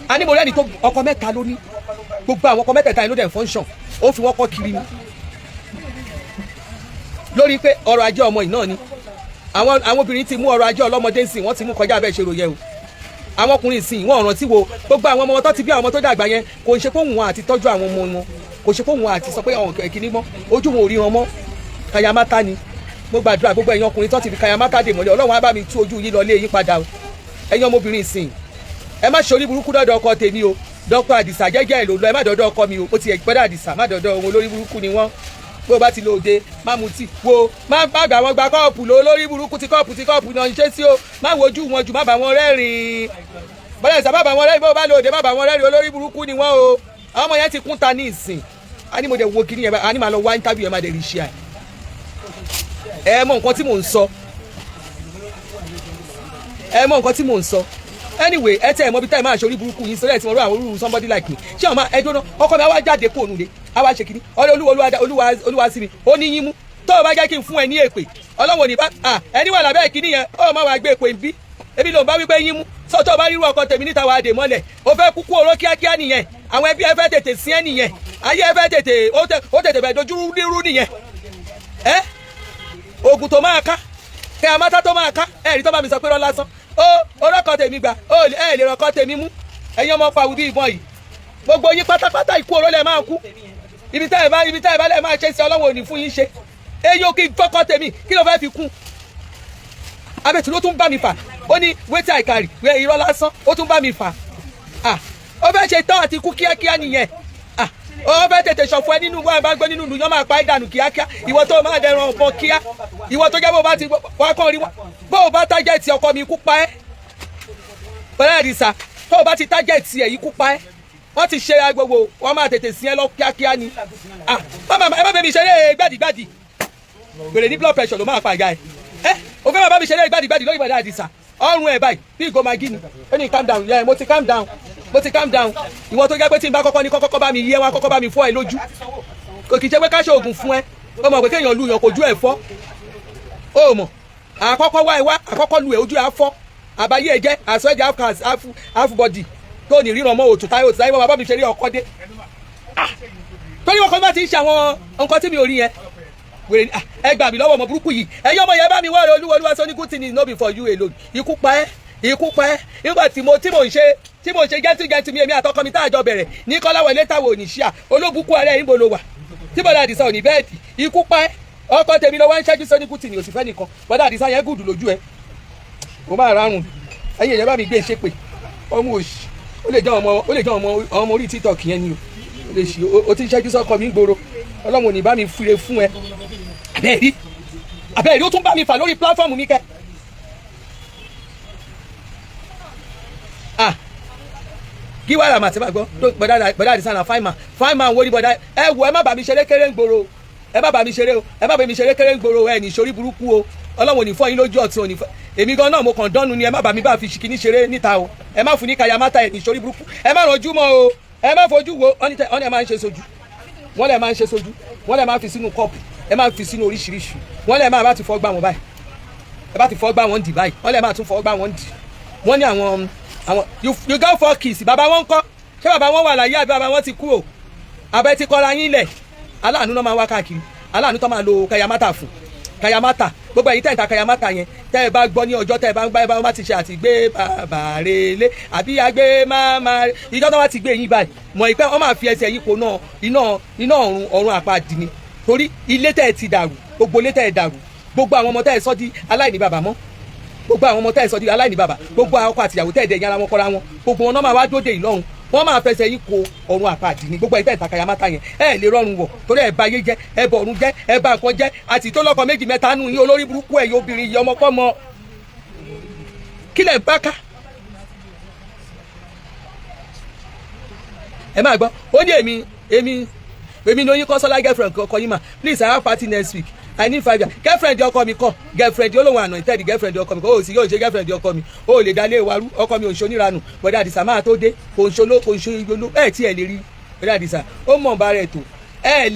A ní mo rẹ́ni tó ọkọ mẹ́ta ló ní. Gbogbo àwọn ọkọ mẹ́tẹ̀ẹ̀ta yẹn ló dẹ̀ ń function. Ó fi wọ́n kọ́ kiri ni lórí pé ọrọ̀ ajé ọmọ yìí náà ni. Àwọn obìnrin ti mú ọrọ̀ ajé ọlọ́mọdé sìn, wọ́n ti mú kọjá abẹ́ ìṣèrò yẹn o. Àwọn ọkùnrin sìn, wọ́n rántí wo gbogbo àwọn ọmọ tó ti bí, àwọn ọmọ tó dàgbà yẹn. Kò ń ṣe pé òun àti tọ́jú àwọn ọmọ wọn, kò ṣe pé òun àti sọ pé àwọn kìíní mọ́, ojú wọn ò ríran mọ́. Kayamata ni. Mo gbàdúrà, gbogbo ẹ̀yin ọkùnrin tó ti fi kayamata dè mọ́lẹ̀, Ọlọ́run á bá mi tú ojú yín lọ lé yín padà o. Ẹ̀yin ọmọbìnrin sìn, ẹ má ṣe orí burúkú dọ́dọ̀ ọkọ tèmi o. Dr. Adisa, jẹ́jẹ́ ẹ̀ ló lọ. Ẹ má dọ́dọ̀ ọkọ mi o. Ó ti ẹ̀ gbọ́dọ̀ Adisa, má dọ́dọ̀ ohun, olórí burúkú ni wọ́n. Bó o bá ti lò òde, má mutí wo, má má gbà wọ́n gba cup lọ. Olórí burúkú ti cup, ti cup náà ń ṣe sí o. Má wojú wọn jù, má bá wọn rẹ́rìn-ín. Bọ́lá ìsà, má bá wọn rẹ́rìn. Bó o bá lò òde, má bá wọn rẹ́rìn. Olórí burúkú ni wọ́n o. Àwọn ọmọ yẹn ti kún ta ní ìsìn. A ní mo dẹ̀ wo kiri yẹn, a ní máa lọ wá interview yẹn, má dẹ̀ rí iṣẹ́ ẹ. Mọ nǹkan tí mò ń sọ, ẹ mọ nǹkan tí mò ń sọ. Anyway, ẹ tẹ ẹ mọ bí táyì máa ṣe orí burúkú yín sọlẹ tí mo rọ àwọn orú somebody like me. Ṣé àwọn máa ẹ dúró? Ọkọ mi á wá jáde kó ònú le, á wá ṣe kínní ọlọ́ olúwa, olúwa, olúwa, olúwa sí mi. Ó ní yín mú tó o bá jẹ́ kí n fún ẹ ní èpè ọlọ́wọ́ ní bá ẹni wà lábẹ́ ìkíní yẹn, ó má wàá gbé èpè ń bí ebi ló ń bá wípé yín mú sọ. Tó o bá rírú ọkọ tèmi níta, wàá dè mọ́lẹ̀. O fẹ́ kúkú oró kíákíá nìyẹn. Àwọn ẹbí ẹ fẹ́ tètè sí ẹ nìyẹn. Ayé ẹ fẹ́ tètè ó tètè bẹ̀ dojú rírú nìyẹn. Ẹ oògùn tó máa ká kẹ amátá tó máa ká ẹ rí tó bá mi sọ pé rọ lásán ó orọ́kọ tèmi gbà ó. Ẹ lè rọkọ tèmi mú. Ẹ̀yin ọmọ pàwùdí bí ìbọn yìí, gbogbo yín pátápátá, ikú oró lẹ máa kú. Ibi tẹ́ ẹ bá lẹ́ máa ṣe sí, Ọlọ́run ò ní fún yín ṣe. Eyín ó kí n fọ́kọ tèmi, kí ló fẹ́ fi kún? Abẹ́tù ló tún bá mi fà. Ó ní wetin I carry wẹ́, irọ́ lásán. Ó tún bá mi fà. Ah, ó fẹ́ ṣe tán àti kú kíákíá nìyẹn. Ah, ó fẹ́ tètè ṣọ̀fọ̀ ẹ nínú wọn bá gbé nínú ìlú yẹn, máa pa ẹ́ dànù kíákíá. Ìwọ tó máa dẹran ọ̀bọ kíá, ìwọ tó jẹ́ bó bá ti wá kàn rí bó o bá target ọkọ mi, ikú pa ẹ́. Pẹ̀lú àdìsá, tó o bá ti target ẹ̀, ikú pa ẹ́. Wọ́n ti ṣe agbègbè, wọ́n máa tètè sí ẹ lọ kíákíá ni. Ah, ẹ má bẹ̀ mi ṣeré gbàdígbàdì. Gbèrè ní blood pressure ló máa pa ìyá ẹ. Ẹ o fẹ́ máa bá mi ṣeré gbàdígbàdì lórí ìbàdàn. Àdìsá, ọrùn ẹ̀ báyìí bí ìgò magi ni. Ó ní calm down. Yeah, mo ti calm down, mo ti calm down. Ìwọ tó jẹ́ pé tí n bá kọ́kọ́ ní kọ́kọ́ bá mi yé wá, kọ́kọ́ bá mi fọ́ ẹ lójú, kò kì í ṣe pé ká ṣe oògùn fún ẹ. Ó mọ̀ pé kéèyàn lu yàn kò ju ẹ̀ fọ́. Ó mọ̀ àkọ́kọ́ wá ẹ wá, àkọ́kọ́ lu ẹ, ojú ẹ á fọ́, àbáyé ẹ jẹ́ àṣọ ẹ̀jẹ̀ half half body tó ní ríran mọ́. Òtún táyé, òtún táyé, bá mi ṣe rí ọkọ dé torí wọn kọ́ bá ti ń ṣe àwọn nǹkan tí mi ò rí yẹn. Wèrè, ẹ gbà mí lọ́wọ́ ọmọ burúkú yìí. Ẹ̀yin ọmọ yẹn, bá mi wá rẹ. Olúwa, olúwa sọ ní good thing is no be for you alone. Ikú pa ẹ́, ikú pa ẹ́. Nígbà tí mo ń ṣe gẹ́tì gẹ́tì mi, èmi àtọkọ mi tá àjọ bẹ̀rẹ̀ ní kọ́láwọlé táwọn òníṣíà olóbùkún ara ẹ̀ ń bolo wà tí bọ́dà Àdìsá ò ní bẹ́ẹ̀dì. Ikú pa ẹ́. Ọkọ tèmi lọ wá ń ṣẹ́jú sọ ní good thing òsì fẹ́ nìkan. Bọ́dà Àdìsá yẹn gùdù lójú ẹ, mo máa rárun. Ẹ̀yin èèyàn, bá mi gbé ṣépè ọmọ òṣì. Ó lè jẹ́ ọmọ orí TikTok yẹn ni o. Ó lè ṣì o ti ń ṣẹ́jú sọ́kọ mi ń gbòòrò. Ọlọ́run ò ní bá mi fure fún ẹ. Abẹ́ẹ̀rí, abẹ́ẹ̀rí, ó tún bá mi fà lórí platform mi kẹ́. Ah, kí wàhálà màtí máa gbọ́ bọ́dà. Bọ́dà Àdìsá na fine man, fine man wo ni bọ́dà? Ẹ wo, ẹ má bà mí ṣeré kéré ń gbòòrò. Ẹ má bà mí ṣeré o. Ẹ má bà mí ṣeré kéré ń gbòòrò. Ẹ ní ìṣorí burúkú o. Ọlọ́run ò ní fọ́ yín lójú ọ̀tún, ò ní fọ́ èmi gan náà. Mo kàn dánnu ni. Ẹ má bà mí bá fi ṣìkìní ṣeré níta o. Ẹ má fún ní kayamata. Ẹ ní ìṣorí burúkú. Ẹ má rànjú mọ́ o. Ẹ má fojú wo. Wọ́n ní ẹ máa ń ṣe sojú, wọ́n lẹ̀ máa ń ṣe sojú, wọ́n lẹ̀ máa fi sínú cup, ẹ máa fi sínú oríṣiríṣi. Wọ́n lẹ̀ máa bá ti fọ́ gbà wọ́n báyìí, ẹ bá ti fọ́ gbà wọ́n dì báyìí, wọ́n lẹ̀ máa tún fọ́ gbà wọ́n dì. Wọ́n ní àwọn you go for kiss. Bàbá wọn kọ́, ṣé bàbá wọn wà láyé àbí bàbá wọn ti kú o? Abẹ́ ti kọ́ra yín lẹ̀. Aláàánú náà máa wá káàkiri, aláàánú tó máa lo kayamata fún kayamata. Gbogbo ẹ̀yin tẹ̀yìntà kayamata yẹn, tẹ́ ẹ bá gbọ́ ní ọjọ́ tẹ́ ẹ bá ń gbá, ẹ bá wọn bá ti ṣe àti gbé bàbá relé àbí àgbé máma, ìjọ tó bá ti gbé yín báyìí, mọ̀ ìpẹ́ wọ́n máa fi ẹsẹ̀ yípo náà iná iná ọ̀run ọ̀run àpáàdì ni. Torí ilé tẹ́ ẹ ti dàrú, gbogbo ilé tẹ́ ẹ dàrú, gbogbo àwọn ọmọ tẹ́ ẹ sọ́ di aláìní bàbá mọ́, gbogbo àwọn ọmọ tẹ́ ẹ sọ di aláìní bàbá, gbogbo ọkọ àtìyàwó tẹ́ ẹ dẹ̀ yára wọn kọ́ra wọn, gbogbo wọn náà máa wá dóde ìlọ́run, wọ́n máa fẹsẹ̀ yín ko ọ̀run àpáàdì ni. Gbogbo ẹ̀yin tẹ́ kayamata yẹn, ẹ lè rọrùn wọ̀ torí ẹ bà ayé jẹ́, ẹ bọ̀ ọ̀run jẹ́, ẹ bà nǹkan jẹ́. Àti tó lọ́kọ méjì mẹ́ta nù yín, olórí burúkú ẹ̀yin obìnrin yìí, ọmọkọ́mọ kílẹ̀ bá ká. Ẹ máa gbọ́, ó ní èmi ní oyin kọ́sọ́lá girlfriend ọkọ yín mà. Please, I have party next week, I need 5 years. Girlfriend ọkọ mi kọ́, girlfriend olóhùn anointed girlfriend ọkọ mi kọ́. Ó sì yóò ṣe girlfriend ọkọ mi. Ó lè dalé wa rú. Ọkọ mi ò ń ṣe oníranù. Bọ̀dá Àdìsá máa tó dé, kò ń ṣoló, kò ń ṣe oló. Ẹ̀ tí ẹ̀ lè rí bọ̀dá Àdìsá, ó mọ̀ bá rẹ̀ tó. Ẹ̀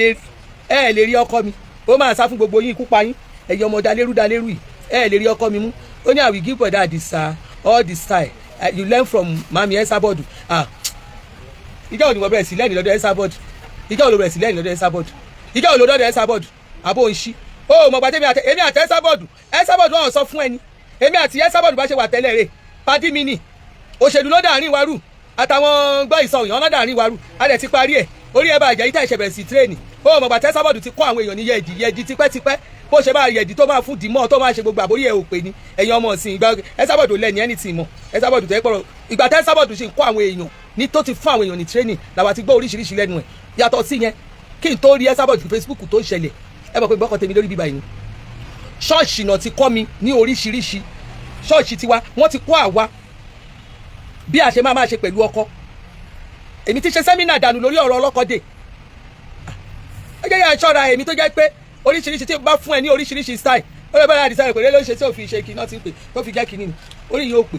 lè rí ọkọ mi. Ó máa sá fún gbogbo yín, ikú pa yín. Ẹ̀yin ọmọ dalérú dalérú yìí, ẹ̀ lè rí ọkọ mi mú. Ó ní I will give bọ̀dá Àdìsá all the style you learn from mami Esabod. Ah, ìjọ́ òní wọ́n bẹ̀rẹ̀ sí lẹ́yìn lọ́dọ̀ Esabod? Ìjọ́ òní bẹ̀rẹ̀ sí lẹ́yìn lọ́dọ̀ Esabod? Ìjọ́ òní lọ́dọ̀ Esabod? Àbó ń ṣí ó mọ̀ gbàtẹ́ èmi àti Esabod. Esabod wọn sọ fún ẹni èmi àti Esabod bá ṣe wà tẹ́lẹ̀ rè pàdí mi ni òṣèlú ló dàrin wa rú, àtàwọn gbọ́ ìsọ òyìn ọ̀nà wa rú. A dẹ̀ ti parí ẹ̀. Orí ẹ̀ bàjẹ́ yìí tẹ̀ ṣẹ̀ bẹ̀rẹ̀ sí train. Ó mọ̀ gbàtẹ́ Esabod ti kọ́ àwọn èèyàn ní yẹ̀dì yẹ̀dì tipẹ́tipẹ́, bó ṣe máa yẹ̀dì tó máa fún dìímọ̀ tó máa ṣe gbogbo àbórí ẹ̀ ò pè ní. Ẹ̀yin ọmọ ọ̀sìn ìgbà Esabod lẹ́ni ẹni tì mọ̀ Esabod tẹ́ pọ̀rọ̀ ìgbà tẹ́ Esabod ṣe ń kọ́ àwọn èèyàn. Ní tó ti fún àwọn èèyàn ní training làwa ti gbọ́ oríṣiríṣi lẹ́nu ẹ̀. Yàtọ̀ sí yẹn, kí n tó rí Esabod Facebook tó ń ṣẹlẹ̀, ẹ mọ̀ pé gbọ́kàn tèmi lórí bíbá yìí ni. Ṣọ́ọ̀ṣì náà ti kọ́ mi ní oríṣiríṣi. Ṣọ́ọ̀ṣì tiwa, wọ́n ti kọ́ àwa bí a ṣe máa máa ṣe pẹ̀lú ọkọ. Èmi ti ṣe seminar dànù lórí ọ̀rọ̀ ọlọ́kọ̀dé. Ó jẹ́ yà ṣọ́ra. Èmi tó jẹ́ pé oríṣiríṣi tí bá fún ẹ ní oríṣiríṣi style, ó lè bára àdìsá rẹ̀ pé ló ń ṣe tí ò fi ṣe kí náà ti ń pè tó fi jẹ́ kínní ni orí yóò pè.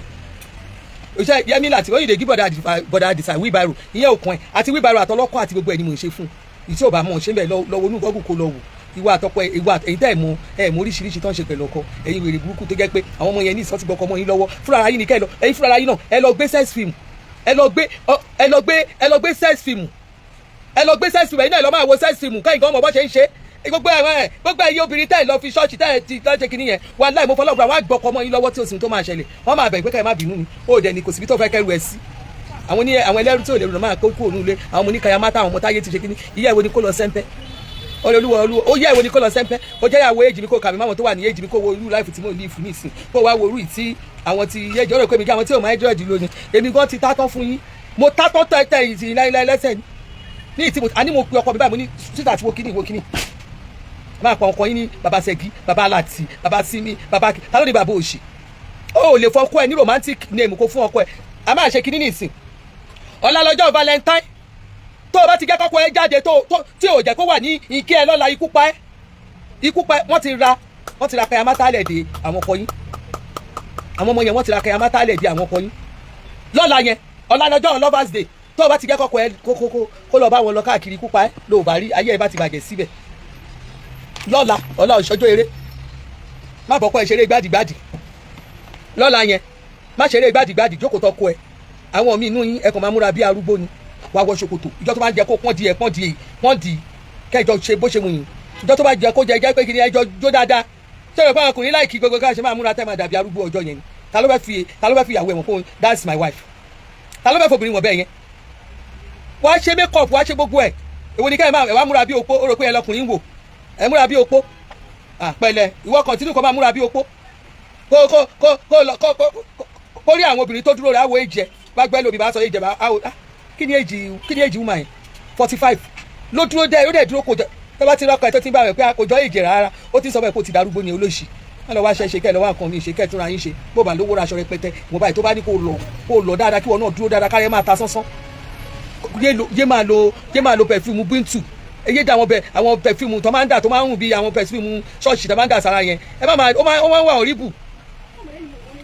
Òṣìṣẹ́ Yẹmí láti oyìnbó gí bọ̀dà àdìsá wheelbarrow, ìyẹn òkun ẹ̀ àti wheelbarrow àtọlọ́kọ̀ àti gbogbo ẹ̀ ni mò ń ṣe fún un. Ìtí ò bá mọ̀ ṣe ń bẹ̀ lọ́wọ́ inú Google kó lọ wò. Ìwà àtọkọ ẹ, ìwà ẹ̀yin tẹ́ ẹ̀ mọ̀, ẹ̀ mọ̀ oríṣiríṣi tó ń ṣe pẹ̀lú ọkọ. Ẹ̀yin wèrè burúkú tó jẹ́ pé àwọn ọmọ yẹn ní ìsọ́tì gbọ́kọ mọ́ yín lọ́wọ́, fúnra yín ní kẹ́ ẹ lọ. Ẹ̀yin fúnra yín náà, ẹ lọ gbé sex film, ẹ lọ gbé sex film, ẹ lọ gbé sex film. Ẹ̀yin náà ẹ lọ máa wo sex film kẹ́yìn gan mọ̀ bọ́ ṣe ń ṣe. Gbogbo ẹ̀, gbogbo ẹ̀yin obìnrin tẹ́ ẹ̀ lọ fi ṣọ́ọ̀ṣì tẹ́ ẹ̀ ti tẹ́ ṣe kìíní yẹn, wàláhì, mo fọlọ́gbà wọ́n á gbọ́kọ mọ́ yín lọ́wọ́ tí òsì tó máa ṣẹlẹ̀. Wọ́n máa bẹ̀ pé kẹ́ ẹ má bínú ni. Ó dẹ̀ ní kò síbi tó fẹ́ kẹ́rù ẹ̀ sí. Àwọn ní àwọn ẹlẹ́rú tí ò lè rùn máa kó kúrò nílé. Àwọn ọmọ oníkayamátà, àwọn ọmọ táyé ti ṣe kíní. Ìyá ìwo ni kó lọ sẹ́ńpẹ́? Olúwa, Olúwa, ó yẹ ìwo ni kó lọ sẹ́ńpẹ́? Ó jẹ́ ìyàwó èjì mi, kó kàmí máwọn tó wà ní èjì mi, kó wo irú life tí mò ń live nísìn, kó wá wo irú ìtí àwọn ti yéjì. Ó rò pé mi kí àwọn tí ò máa jọ́ọ̀dì lónìí. Èmi gan ti tátọ́ fún yín. Mo tátọ́ tẹ́ tẹ́ ìtì láíláí lẹ́sẹ̀ ní ìtì. Àní mo pe ọkọ mi báyìí, mo ní títà tí wo kíní, wo kíní. Máa pa ọkọ yín ní baba Ṣẹ́gi, baba Láti, baba Simi, baba ta ló ní baba òṣì. Ó lè fọ ọkọ ẹ ní romantic name kó fún ọkọ ẹ. A máa ṣe kíní nísìn. Ọ̀la lọ́jọ́ Valentine. Tó o bá ti jẹ́ kọ́kọ́ ẹ jáde, tó tí ò jẹ́ kó wà ní ike ẹ lọ́la, ikú pa ẹ́, ikú pa ẹ́. Wọ́n ti ra kayamátálẹ̀ de àwọn ọkọ yín. Àwọn ọmọ yẹn, wọ́n ti ra kayamátálẹ̀ de àwọn ọkọ yín lọ́la yẹn. Ọ̀la lọ́jọ́ Lovers Day. Tó o bá ti jẹ́ kọ́kọ́ ẹ kó lọ bá wọn lọ káàkiri, ikú pa ẹ́. Ló bá rí ayé ẹ bá ti bàjẹ́ síbẹ̀ lọ́la. Ọ̀la òṣọjọ́ eré. Má bọ́kọ́ ẹ ṣeré gbádìgbádì lọ́la yẹn. Má ṣeré gbádìgbádì, jókòó tọkọ ẹ. Àwọn míì inú yín, ẹ kàn máa múra bí arúgbó ni. Wàá wọ ṣòkòtò. Ìjọ tó bá ń jẹ kó pọ́n di ẹ̀, pọ́n di ẹ̀, pọ́n di kẹjọ ṣe bó ṣe wù yín. Ìjọ tó bá jẹ kó jẹ jẹ pé kí ni ẹjọ jó dáadáa. Ṣé ìrọ̀pá ọkùnrin láìkí gbogbo ká ṣe máa múra tẹ́ máa dàbí arúgbó ọjọ́ yẹn ni? Ta ló fẹ́ fi ìyàwó ẹ̀wọ̀n kó that's my wife? Ta ló fẹ́ fobìnrin wọ̀n bẹ́ẹ̀ yẹn? Wàá ṣe make up, wàá ṣe gbogbo ẹ̀. Èwo ni kẹ́ ẹ máa ẹ wá múra bí opó? Ó rò pé ẹ lọkùnrin ń wò. Ẹ múra bí opó àpẹlẹ. Ìwọ continue kó máa múra bí opó, kó kó kó kó lọ kó kó kó rí àwọn obìnrin tó dúró rẹ̀. Àwọ̀ èjì ẹ bá gbẹ́ lómi bá sọ èjì ẹ bá àwọ̀. Kí ni èjì woman yẹn? 45 ló dúró dẹ́. Ó dẹ̀ dúró kò jọ. Tó bá ti rọ́kọ̀ ẹ̀ tó ti ń bá rẹ̀ pé kò jọ èjì rárá, ó ti sọ fún ẹ kó ti darúgbó ni. Olóṣì wọn lọ wá ṣe kẹ́ ẹ lọ wá nǹkan mi ṣe, kẹ́ ẹ túnra yín ṣe. Bó bá lówó raṣọ rẹpẹtẹ wọn báyìí, tó bá ní kó lọ, kó lọ dáadáa, kí wọn náà dúró dáadáa, kárẹ́ máa ta sánsán. Yé máa lo perfume bíntù. Eye da àwọn bẹ àwọn perfume tó máa ń dà, tó máa ń rùn bí àwọn perfume ṣọ́ọ̀ṣì tó máa ń dà sára yẹn. Ẹ má máa ó máa ń wà horrible.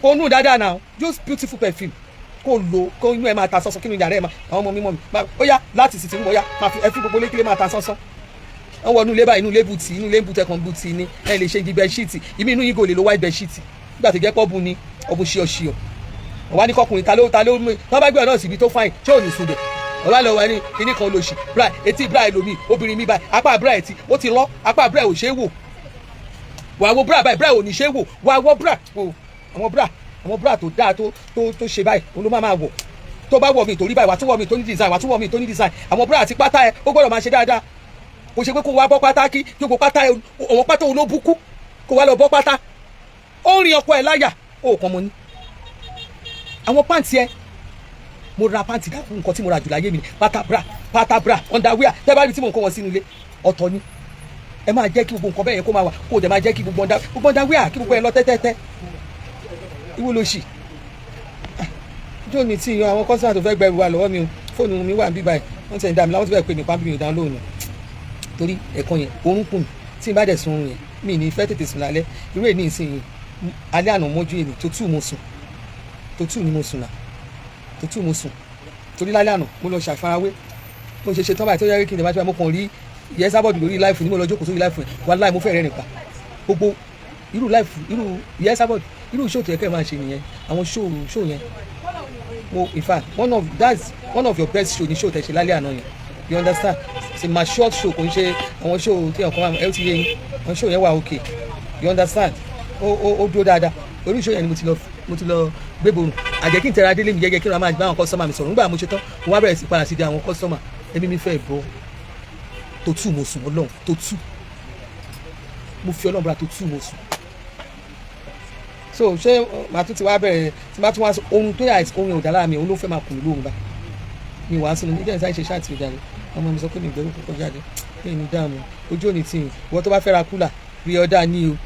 Kó nù dáadáa now, use beautiful perfume kó lo, kó inú ẹ máa ta sánsán, kí inú yàrá ẹ máa àwọn ọmọ mímọ́ mi ó yá láti sì ti ń bọ̀ yá máa fi ẹ fi gbogbo lékele máa ta sánsán. Wọ́n wọ inú ilé báyìí, inú ilé bùtì, inú ilé bùtì, ẹ̀kan bùtì ni. Ẹ lè ṣe di bedsheet. Ìmí inú yín kò lè lo white bedsheet nígbà tó jẹ́ pọ́ọ̀bù ni ọ̀bùn ṣíọ̀ṣíọ̀. Wọ́n á ní kọkùnrin ta ló mú wọ́n bá gbé ọ̀nà síbi tó fine ṣé ò ní sùn bẹ̀. Wọ́n bá lọ wá ní kíní kan lóṣì bra etí bra ẹlòmíì, obìnrin mi báyìí, apá bra ẹ̀ tí ó ti lọ, apá bra ò ṣe é wò. Wà á wo bra báyìí, bra ò ní ṣe é wò. Wà á wọ bra o, àwọn bra tó dáa, tó ṣe báyìí, òun ló máa wọ̀. Tó bá wọ̀ mí torí báyìí, wà á tún wọ̀ mí tó ní design, wà á tún wọ̀ mí tó ní design. Àwọn bra àti pátá ẹ, ó gbọ́dọ̀ máa ṣe dáadáa. Kò ṣe pé kó wá bọ́ pátá kí gbogbo pátá ẹ, àwọn pátá olóbùkú, kó wá lọ bọ́ pátá. Ó ń rin ọkọ ẹ láyà, ó kàn mọ́ ní àwọn pant ẹ. Mo ra pant dákú. Nǹkan tí mo ra jù láyé mi ni pátá, bra, pátá, bra, underwear. Tẹ́ bá rí tí mo ń kó wọn sínú ilé, ọ̀tọ̀ ni. Ẹ máa jẹ́ kí gbogbo nǹkan bẹ́ẹ̀ yẹn kó máa wà, kó o dẹ̀ máa jẹ́ kí gbogbo underwear, kí gbogbo ẹ lọ tẹ́tẹ́tẹ́. Ìwọ ló ṣì jó ní tí àwọn customer tó fẹ́ gbẹrù wa lọ́wọ́ mi o. Fóònù mi wà níbí báyìí. Wọ́n ti ẹ̀ ń dá mi láwọn ti bẹ̀rẹ̀ pé mi pa bí mi ò dá lóhùn torí ẹ̀kan yẹn orúnkún mi. Tí n bá dẹ̀ sun oorun yẹn, mi ní fẹ́ tètè sùn lálẹ́. Irú èyí ní ìsinyìí, alẹ́ àná mọ́jú èmi tó tù mo sùn, tó tù ni mo sùn náà, tó tù mo sùn torí lálẹ́ àná mo lọ ṣàfarawé. Mo ṣe ṣe tán báyìí tó yẹ kí n lè má ṣe, mo kàn rí ìyẹn Sábọ̀dù lórí live ní. Mo lọ jókòó sórí live yẹn. Wàláhì, mo fẹ́ rẹ́rìn pa. Gbogbo irú live, irú ìyẹn Sábọ̀dù, irú show tó yẹ kẹ́ ẹ máa ṣe nìyẹn. Àwọn show yẹn mo, in fact, one of that's one of your best show ni show tẹ̀ ṣe lálẹ́ àná yẹn. You understand? It's a matured show. Kò ń ṣe àwọn show tí ọkàn ẹ ti yé yín. Àwọn show yẹn wà okay, you understand? Ó dúró dáadáa. Orí show yẹn ni mo ti lọ gbé borùn àjẹ́ kí n tẹ̀ra délé mi jẹ́jẹ́, kí n máa bá àwọn customer mi sọ̀rọ̀. Nígbà mo ṣe tán, mo wá bẹ̀rẹ̀ sí padà sí di àwọn customer. Ẹbí mi fẹ́ bọ́ tó tù mo sùn. Ọlọ́run, tó tù mo fi Ọlọ́run búra, tó tù mo sùn. So ṣé màá tún ti wá bẹ̀rẹ̀ tí màá tún wá ohun tó yà, ohun ò dá lára mi, òun ló fẹ́ máa kùn mí lóhùn báyìí. Mi wàá sínú mi jẹ́ ìsáyé ṣe ṣáàtì ìjà rẹ̀. Ọmọ mi sọ pé mi ìgbẹ́rù kọ́kọ́ jáde mi ní dààmú ojú òní tì yín. Ìwọ tó bá fẹ́ ra cooler, pre-order ní o,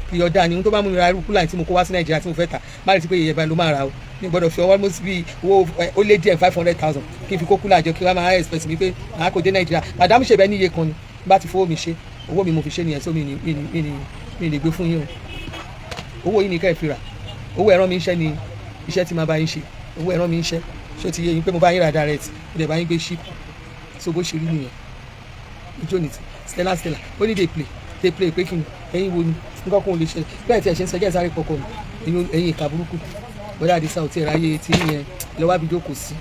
pre-order ní. Ohun tó bá mú mi ra irú cooler tí mo kó wá sí Nàìjíríà tí mo fẹ́ tà, má retí pé iye báyìí ló máa ra o. Mi gbọ́dọ̀ fi almost bí owó ó lé díẹ̀, 500,000, kí n fi kó cooler jọ, kí wọ́n máa expect mi pé màá kó dé Nàìjíríà. Madam, ṣe bẹ́ẹ̀ ní iye kan ni bá ti fowó mi ṣe, owó mi mo fi ṣe nìyẹn. So mi lè gbé fún yín o. Owó yìí ní ká ẹ fi rà. Owó ẹ̀rọ mi ń ṣẹ́ ni iṣẹ́ tí màá bá yín ṣe. Owó ẹ̀rọ mi ń ṣẹ́. Ṣé ó ti yé yín pé mo bá yín rà direct, mo dẹ̀ bá yín gbé ship? So bó ṣe rí nìyẹn. Ijó ní ti Stella. Stella ó ní dey play, dey play pé kí ni? Ẹ̀yin wo ni nǹkan kan ò lè ṣe bẹ́ẹ̀ tí ẹ ṣe ń sọ? Jẹ́ sáré pọkọ mi. Ẹ̀yin ìka burúkú, bọ́dà àdìsá ò tí ẹ̀ ráyè tí yẹn. Ẹ lọ wá bí jókòó sí,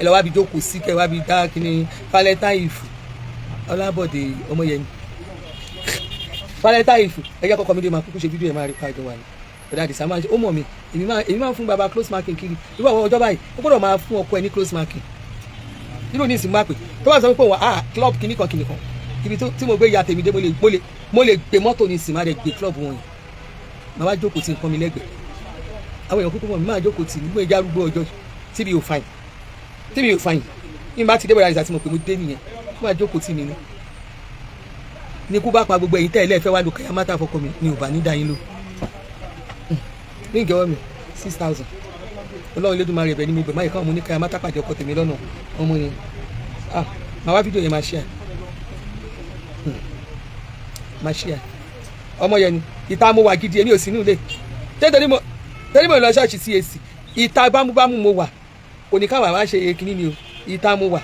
ẹ lọ wá bí jókòó sí, kẹ wá bí dá kíní. Valentine ìfù Ọlábọ̀dé Ọmọyẹni, Valentine ìfù, ẹ jẹ́ kọ́kọ́ mi dé, máa kúkú ṣe fídíò. Ẹ̀ máa rí pàjọ wà ní bọ́dà àdìsá máa ń ṣe. Ó mọ̀ mi, èmi máa ń fún baba close marking kiri. Irú àwọn ọjọ́ báyìí, ó gbọ́dọ̀ máa fún ọkọ ẹ ní close marking nínú ní ìsìn. Máa pè tó bá sọ pé òun ah club kìíní kan kìíní kan ibi tí mo gbé ya tèmi dé, mo lè gbé mọ́tò ní ìsìn, máa dẹ̀ gbé club wọn yìí, máa wá jókòó tí nǹkan mi lẹ́gbẹ̀ẹ́. Àwọn èèyàn kúkú mọ̀ mi, máa jókòó tì nígbà ìjà arúgbó ọjọ́ tí mi ò fàyìn, tí mi ò fàyìn. Ní bá ti dé bọ̀dà àdìsá tí mo pè, mo dé nìyẹn, máa jókòó tì mí ní. Ní kú bá pa gbogbo ẹ̀yin tẹ́lẹ̀ fẹ́ wá lo kàyámátà fọkọ mi ni ò bá ní dá yín lò ní ìjọwọ́ mi. 6,000. Ọlọ́run Elédùmarè, ẹ̀bẹ̀ ni mo bẹ̀, máyì káwọn mo ní kàyámátà pàdé ọkọ tèmi lọ́nà ọmọ yẹn. Ah, màá wá fídíò yẹn, máa ṣe à, máa ṣe à. Ọmọ yẹn ni ìta mo wà gidi, èmi ò sí nílé. Ṣé torí mo lọ ṣọ́ọ̀ṣì CAC, ìta bámúbámú mo wà. Kò ní káwọn àwa ṣe kinní ni o. Ìta mo wà.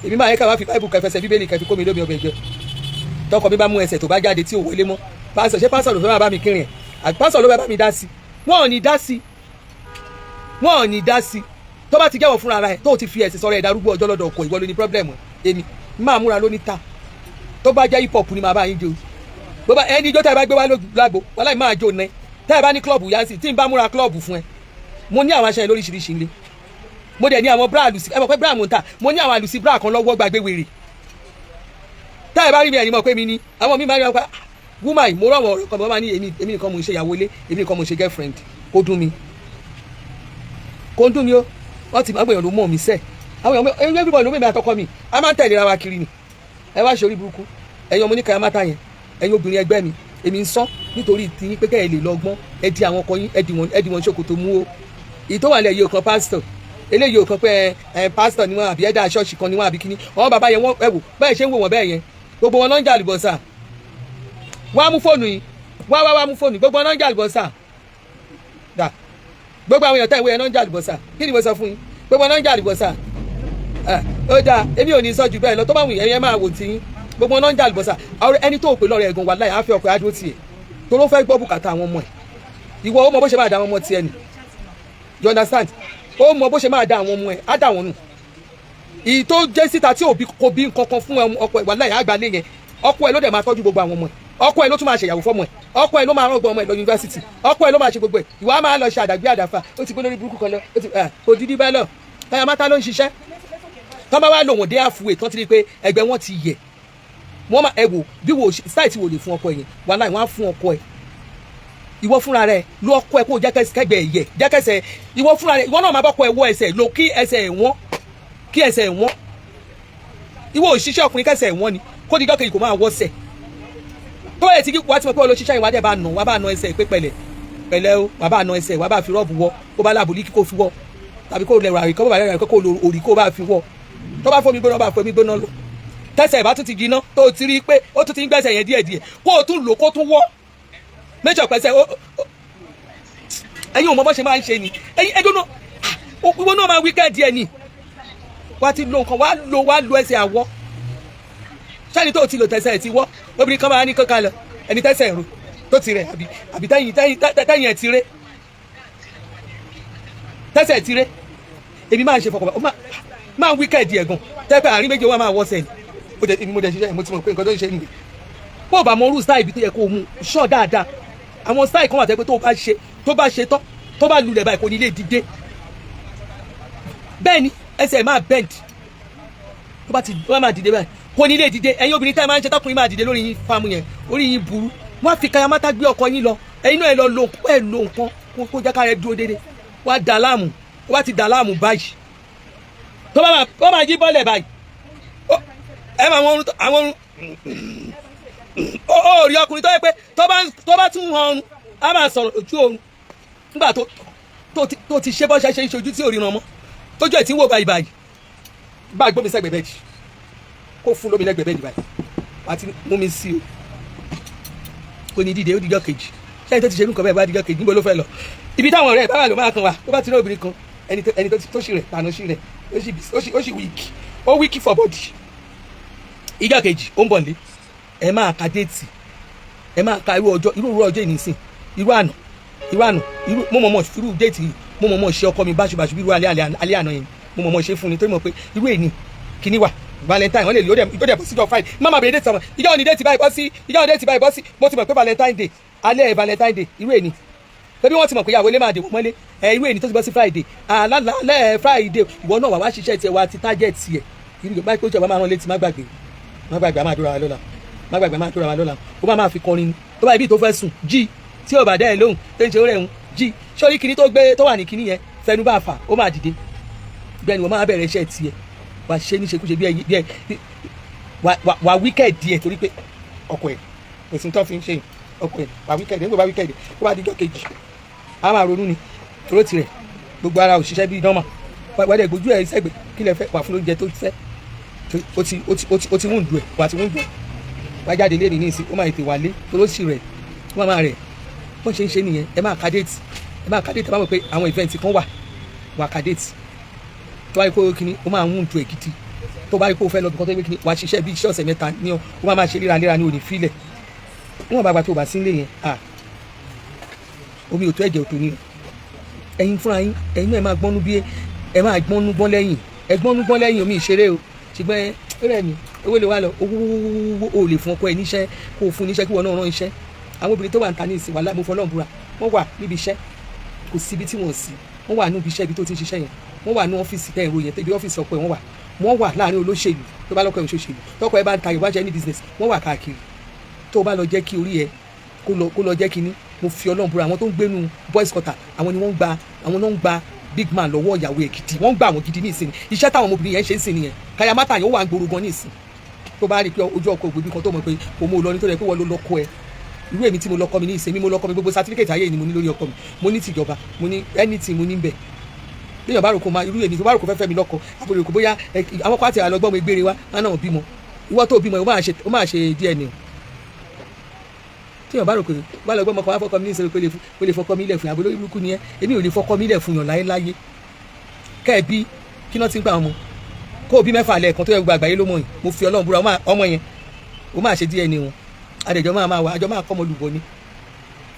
Èmi máa yẹ káwọn fi báìbù kẹfẹsẹ Bíbélì kẹfì kó mi lómi ọbẹ̀ jẹ. Tọkọ mi bá mú ẹsẹ̀ tó bá jáde tí ò wọlé mọ́, pásọ̀, ṣé pásọ̀ ló fẹ́ máa bá mi kírìn ẹ̀, àbí pásọ̀ ló fẹ́ bá mi dá sí? Wọ́n ò ní dá sí, wọ́n ò ní dá sí. Tó bá ti jẹ́wọ́ fúnra rẹ̀, tó ti fi ẹ̀sìn sọ̀rọ̀ ẹ̀ darúgbó ọjọ́ lọ́dọ̀ ọkọ̀, ìwọ ló ní problem. Èmi máa múra lóní ta. Tó bá jẹ́ hip hop ni màá bá yín jó. Bó bá ẹni ijó tá ẹ bá gbé wá lágbo wàhálà máa jó nẹ. Tá ẹ bá ní club yá sí, tí n bá múra club fún ẹ, mo ní àwọn aṣọ yẹn lóríṣiríṣi nílé. Mo dẹ̀ ní àwọn bra àlùsí. Ẹ mọ̀ pé bra mo ń tà. Mo ní àwọn àlùsí bra kan lọ́wọ́ gbàgbé wèrè. Tá ẹ bá rí mi, ẹ̀yin mọ̀ pé mi ni àwọn mi máa ń rí wọn pa woman. Mo rọ̀ wọ́n ọ̀rọ̀ kan, mo máa ní èmi nìkan mo ń ṣe ìyàwó ilé, èmi nìkan mo ń ṣe girlfriend. Kó dùn mí, kó dùn mí o. Wọ́n ti máa gbìyànjú ló mọ̀ mí sẹ́. Àwọn èèyàn, everybody ló mọ̀ mi àtọkọ mi, a máa ń tẹ̀lé ra wa kiri ni. Ẹ wá ṣe orí burúkú, ẹ̀yin ọmọ oníkàyà máta yẹn, ẹ̀yin obìnrin ẹgbẹ́ mi. Èmi ń sọ nítorí tiyín pé kẹ́ ẹ lè lọ gbọ́n. Ẹ di àwọn ọkọ yín, ẹ di wọn ṣòkòtò mú o. Èyí tó wà lẹ̀ yìí ò kan pásítọ̀ eléyìí, ò kan pé ẹ pásítọ̀ ni wọ́n, àbí ẹ̀dá ṣọ́ọ̀ṣì kan ni wọ́n, àbí kíní. Àwọn bàbá yẹn, wọ́n ẹ wò bẹ́ẹ̀ ṣe ń wò wọ́n bẹ́ẹ̀ yẹn, gbogbo wọn náà ń jà àlùbọ́sà. Wá mú fóònù yìí, wá wá wá mú fóònù. Gbogbo wọn náà ń jà àlùbọ́sà dà. Gbogbo àwọn èèyàn tẹ̀ ìwé yẹn náà ń jà àlùbọ́sà. Kí ni mo sọ fún yín? Gbogbo wọn náà ń jà àlùbọ́sà. Ó dáa, èmi ò ní sọ jù bẹ́ẹ̀ lọ. Tó bá wù yẹn, yẹn máa wò tí yín. Gbogbo wọn náà ń jà àlùbọ́sà. Ẹni tó pè lọ́rọ̀ ẹ̀gàn wà láì àáfẹ́ ọkọ̀ adó tiẹ̀ tó ló fẹ́ gbọ́ bùkátà àwọn ọmọ ẹ̀. Ìwọ ó mọ bó ṣe máa da àwọn ọmọ tiẹ̀ nì, you understand? Ó mọ bó ṣe máa da àwọn ọmọ ẹ̀, á dà wọ́n nù. Ìyí tó jẹ́ síta tí òbí kò bí nǹkan kan fún ọkọ ẹ̀, wà láì àgbálẹ̀ yẹn, ọkọ ẹ̀ ló dẹ̀ máa tọ́jú gbogbo àwọn ọmọ ẹ̀. Ọkọ ẹ̀ ló tún máa ṣèyàwó fọ́mọ ẹ̀. Ọkọ ẹ̀ ló máa rán ọgbọ́n ọmọ ẹ̀ lọ yunifásitì. Ọkọ ẹ̀ ló máa ṣe gbogbo ẹ̀. Ìwà máa lọ ṣe àdàgbé àdàfà. Ó ti gbé lórí burúkú kan lọ, ó ti òdìdí bẹ́ẹ̀ lọ. Táyà mátá ló ń ṣiṣẹ́. Tọ́ bá wá lò wọ́n dé àfúwé tán, ti rí pé ẹgbẹ́ wọn ti yẹ wọ́n máa ẹ wò bí wo style tí wò lè fún ọkọ yẹn, wàhálà wọ́n á fún ọkọ ẹ̀. Ìwọ fúnra rẹ ló ọkọ ẹ kó jẹ́ kẹgbẹ́ yẹ, jẹ́ kẹsẹ̀. Ìwọ fúnra rẹ, ìwọ náà máa bọ́kọ ẹ wọ ẹsẹ̀ lò, kí ẹsẹ̀ ẹ̀ wọ́n, kí ẹsẹ̀ ẹ̀ wọ́n. Ìwọ òṣìṣẹ́ ọkùnrin, kẹsẹ̀ ẹ̀ wọ́n ni kó di dọ́kẹ́yì kó máa wọ́sẹ̀. Tó yẹ ti kí wàá ti mọ̀ pé wọ́n lọ ṣiṣẹ́ ìwádìí, bá nà wàá bá nà ẹsẹ̀ pé pẹ̀lẹ́ pẹ̀lẹ́ o, wàá bá nà ẹsẹ̀, wàá bá fi rọ́ọ̀bù wọ, kó bá láàbò líkì kó fi wọ, tàbí kó lẹ̀rọ àríkọ́ bá lẹ̀rọ àríkọ́, kó lo òrì kó bá fi wọ. Tó bá fomi gbóná, bá fomi gbóná lọ. Tẹsẹ̀ ìbá tún ti jiná, tó ti rí i pé ó tún ti ń gbẹ́sẹ̀ yẹn díẹ̀díẹ̀, kó o tún lò, kó tún wọ́ méjọ pẹ́sẹ̀. Ẹ̀yin ò mọ bó ṣe máa ń ṣe ni. Ẹ̀yin ẹjọ́ náà, ìwọ náà máa wíkẹ́ẹ̀dì ẹ̀ ni. Wàá ti lo nǹkan, wàá lo ẹsẹ̀ àwọ̀ sẹ́ni tó ti lò, tẹsẹ̀ ẹ̀ ti wọ́. Obìnrin kan máa ní kankan lọ, ẹni tẹsẹ̀ ro tó ti rẹ̀, àbí tẹ́yìn ẹ̀ ti ré, tẹsẹ̀ ẹ̀ ti ré. Èmi máa ń ṣe fọkànbalẹ̀, ó máa ń wíkẹ́ẹ̀dì ẹ̀ gan tẹ́pẹ́ àárín méjì, wọ́n máa wọ́ sẹ́ni. Ó jẹ́ èmi mo dẹ̀ ṣiṣẹ́, mo ti mọ̀ pé nǹkan tó ń ṣe nìyẹn. Bó o bá mọ irú style ibi tó yẹ kó o mú ṣọ́ dáadáa, àwọn style kan wà tẹ́ pé tó bá ṣe tán, tó bá lulẹ̀ báyìí, kò ní lè dìde. Bẹ́ẹ̀ ni ẹsẹ̀ máa bend. Tó bá ti wọ́n máa dìde báyìí, kò ní lè dìde. Ẹ̀yin obìnrin tẹ́ ẹ máa ń ṣe tọkùnrin máa dìde lórí yín fáàmù yẹn, orí yín burú. Wọ́n á fi kayamata gbé ọkọ yín lọ. Ẹ̀yin náà ẹ lọ lo, ẹ lo nǹkan kó jẹ́ ká rẹ dúró déédéé. Wọ́n á dà láàmú. Wọ́n á ti dà láàmú báyìí. Tó bá máa tó máa jí bọ́ọ̀lẹ̀ báyìí, ẹ máa wọn àwọn orun ó rí ọkùnrin tó yẹ pé tó bá tún han ọrùn, á máa sọ̀rọ̀ ojú oorun nígbà tó ti ṣe bọ́ ṣe ń ṣojú tí ò ríran mọ́, tójú ẹ̀ tí ń wò báyìí báyìí. Bá gbómi sẹ́gbẹ̀ẹ́ bed, kó fún lómi lẹ́gbẹ̀ẹ́ bed báyìí, wà á ti mú mi sí o, kò ní dìde. Ó dijọ́ kejì. Ṣẹ́yìn tó ti ṣe irú nǹkan bẹ́ẹ̀ bá dijọ́ kejì, níbo ló fẹ́ lọ? Ibi táwọn ọ̀rẹ́ ẹ̀ bá wà ló máa kan wa. Tó bá ti rí obìnrin kan, ẹni tó ṣì rẹ̀ tànà sí rẹ̀, ó sì weak, ó weak for body. Ìjọ́ kejì, ó ń bọ̀ nílé. Ẹ máa ka date, ẹ máa ka irú ọjọ́, irú ọjọ́ ìnísìn, irú àná, irú àná, irú mo mọ̀ mọ̀ irú date yìí. Mo mọ̀ mọ̀ ṣe ọkọ mi báṣubàṣu bí irú alẹ́ àná yẹn. Mo mọ̀ mọ̀ ṣe fún ni torí mọ̀ pé irú èní kíní wà, Valentine. Wọ́n lè lò ó dẹ̀ bọ́ síjọ́ Friday. Má má bèrè date ọmọ, ìjọ́ òní date báyìí bọ́ sí, ìjọ́ òní date báyìí bọ́ sí. Mo ti mọ̀ pé Valentine Day, alẹ́ Valentine Day, irú èní pé bí wọ́n ti mọ̀ pé ìyàwó ilé máa dè wọ́n mọ́lé ẹ. Irú èní tó ti bọ́ sí Friday, alálẹ́ Friday, ìwọ náà wà wá ṣiṣẹ́ tiẹ̀, wá ti target tiẹ̀. Irú ìgbà pé ó jẹ́ wàá máa rán létí. Má gbàgbé, má gbàgbé, a máa dúró wa lọ́la. Má gbàgbé, a máa dúró wa lọ́la. Ó máa fi kọrin ni. Tó bá ibi tó fẹ́ sùn, jí. Tí ò bá dẹ́ ẹ lóhùn, tó ń ṣe ó rẹ̀ ń jí sórí kinní tó gbé tó wà ní kinní yẹn, fẹnu bá fà, ó máa dìde. Gbẹ́ni wọ́n máa bẹ̀rẹ̀ iṣẹ́ tiẹ̀, wà ṣe ní ṣekúṣe bí ẹ bí ẹ wà wicked díẹ̀, torí pé ọkọ ẹ̀ kò sí tó fi ń ṣe ọkọ ẹ̀. Wà wicked nígbà bá wicked, ó bá dijọ́ kejì, a máa ronú ni toró tirẹ̀, gbogbo ara òṣìṣẹ́ bíi normal. Wà dẹ̀ gbójú ẹ̀ sẹ́gbẹ̀, kí lẹ fẹ́ wà fún lóúnjẹ tó fẹ́. Ó ti wúndù ẹ̀, wà ti wúndù ẹ̀, wá jáde lé ní ìsìn, ó máa tètè wálé toró sì rẹ̀, ó máa rẹ̀. Bọ́n ṣe ń ṣe nìyẹn. Ẹ máa ka date, ẹ máa ka date. Ẹ máa mọ̀ pé àwọn event kan wà, wà ka date. Tó bá rí kó kíní, ó máa ń wúndù ẹ̀ gidi. Tó bá rí kó fẹ́ lọ bí kan tó yẹ kíní, wà á ṣiṣẹ́ bí iṣẹ́ ọ̀sẹ̀ 3 ní ọ, ó máa ṣe léraléra ní òní fílẹ̀. Níwọ̀n bá gba tó bá sí nílé yẹn, à omi ò tó, ẹ̀jẹ̀ ò tó ní o. Ẹ̀yin fúnra yín, ẹ̀yin náà ẹ máa gbọ́nú bí ẹ máa gbọ́nú gbọ́n lẹ́yìn, ẹ gbọ́nú gbọ́n lẹ́yìn omi ìṣeré o. Ṣùgbọ́n ẹ rẹ̀ mi, owó lè wá lọ, owó o lè fún ọkọ ẹ níṣẹ́, kó o fún níṣẹ́, kí wọ́n náà rán iṣẹ́. Àwọn obìnrin tó wà ń ta ní ìsìn wàhálà, mo fọlọ́run búra, wọ́n wà níbi iṣẹ́, kò síbi tí wọ́n sí. Wọ́n wà níbi iṣẹ́, ibi tó ti ń ṣiṣẹ́ yẹn, wọ́n wà ní ọ́fíìsì tẹ́ ìròyìn, ibi ọ́fíìsì ọkọ ẹ̀ wọ́n wà. Wọ́n wà láàrin olóṣèlú, tó bá lọ́kọ ẹ̀ òṣèlú, tọkọ ẹ̀ bá ń ta ìwáṣẹ́ ní business, wọ́n wà káàkiri. Tó bá lọ jẹ́ kí orí ẹ kó lọ jẹ́ kínní, mo fi Ọlọ́run búra, àwọn tó ń gbénu boys quarter, àwọn ni wọ́n ń gba, àwọn náà ń gba big man lọ́wọ́ ìyàwó ẹ̀ gidi. Wọ́n ń gba àwọn gidi ní ìsìn. Iṣẹ́ táwọn ọmọbìnrin yẹn ṣe ń sìn nìyẹn. Kayamata yẹn, ó wà ń gbòòrò gan ní ìsìn. Tó bá rí i pé ojú ọkọ̀ ògbóbi kan, tó mọ̀ pé kò mú un lọ nítorí pé wọ́n ló lọ́kọ ẹ̀. Irú èmi tí mo lọ́kọ mi ní ìsìn mi, mo lọ́kọ mi, gbogbo certificate ayé ni mo ní lórí ọkọ mi. Mo ní tìjọba, mo ní anything, mo ní bẹ̀. Léèyàn bá rò kó máa irú èmi tó bá rò kó fẹ́ fẹ́ mi lọ́kọ, àbúrò kò bóyá àwọn kó àti àlọ́gbọ́n mi gbére wa wọn náà bímọ. Ìwọ tó bímọ, ó máa ṣe DNA. Tíyàn bá rò pé bá lọ gbọ́mọ kan wá fọkọ mi ní ìṣòro pé ó lè fọkọ mi lẹ̀ fún yàn, àbúrò burúkú ni ẹ. Èmi ò lè fọkọ mi lẹ̀ fún yàn láéláyé. Kẹ́ ẹ bí kí náà ti ń gbà ọmọ, kó o bí mẹ́fà lẹ́ẹ̀kan tó yẹ gbogbo àgbáyé ló mọ̀ yìí. Mo fi Ọlọ́run búra, ọmọ yẹn, ó máa ṣe DNA wọn. Adẹ̀jọ́ máa máa wà, àjọ máa kọ́ ọmọ olùbọ̀ ni.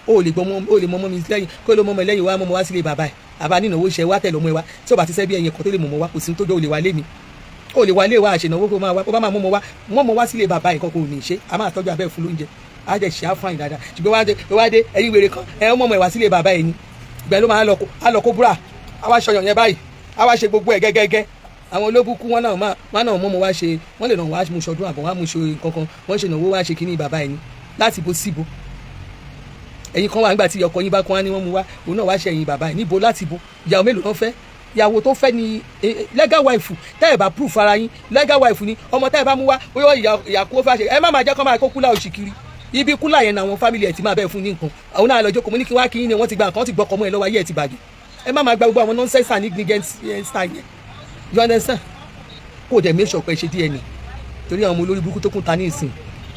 Ó lè gbọ́, ó lè mọ ọmọ mi lẹ́yìn, kó ló mọ ọmọ lẹ́yìn wá mọ́ ọmọ wá sílé bàbá ẹ̀. Àbá nínú owó iṣẹ́ wá tẹ̀lé ọmọ ẹ wá. Tí ó bá ti sẹ́ bí ẹyin kan tó lè mọ̀ ọmọ wá, kò sí tó jọ ò lè wá lé mi, ó lè wá lé wa àṣẹ̀nàwó, kó máa wá, kó bá máa mú ọmọ wá, mọ́ ọmọ wá sílé bàbá ẹ̀ kankan ò ní ṣe. A máa tọ́jú abẹ́ fún lóúnjẹ, á jẹ́ ṣe á fún àyìn dáadáa. Ṣùgbọ́n wá dé, ẹ̀yin wèrè kan, ẹ̀ ọmọ ọmọ ẹ̀ wá sílé bàbá ẹ̀ ni. Ìgbà ló máa lọ á lọ kó búra, á wá ṣọyàn yẹn báyìí, á wá ṣe gbogbo ẹ̀ gẹ́gẹ́gẹ́. Àwọn olóbùkú wọn náà máa wọn náà mọ́ ọmọ wá ṣe, wọ́n lè nà wá mú ṣọdún àbọ̀, wá mú ṣe kankan, wọ́n ṣe ìnáwó, wá ṣe kínní bàbá ẹ̀ ni láti bo síbo. Ẹ̀yin kan wà, nígbà tí ọkọ yín bá kún wá ní wọ́n mú wá, òun náà wá ṣe ẹ̀yìn bàbá ẹ̀ níbo láti bo. Ìyàwó mélòó náà fẹ́? Ìyàwó tó fẹ́ ni legal wife. Tẹ́ ẹ̀ bá proof ara yín, legal wife ni ọmọ tẹ́ ẹ̀ bá mú wá, bóyá ìyàkó fẹ́ ṣe. Ẹ má máa jẹ́ kó máa kó kúlà òṣì kiri. Ibi kúlà yẹn náà, àwọn family ẹ̀ ti máa bẹ́ẹ̀ fún ní nǹkan. Àwọn náà lọ jókòó, mo ní kí wá kí yín ni wọ́n ti gba nǹkan, ti gbọ́kọ̀ mọ́ ẹ lọ́wọ́, ayé ẹ̀ ti bàjẹ́. Ẹ má máa gba gbogbo àwọn nonsense and negligent style yẹn, you understand? Kó o dẹ̀ make sure pé ṣe DNA, torí àwọn ọmọ olórí burúkú tó kún ta ní ìsìn,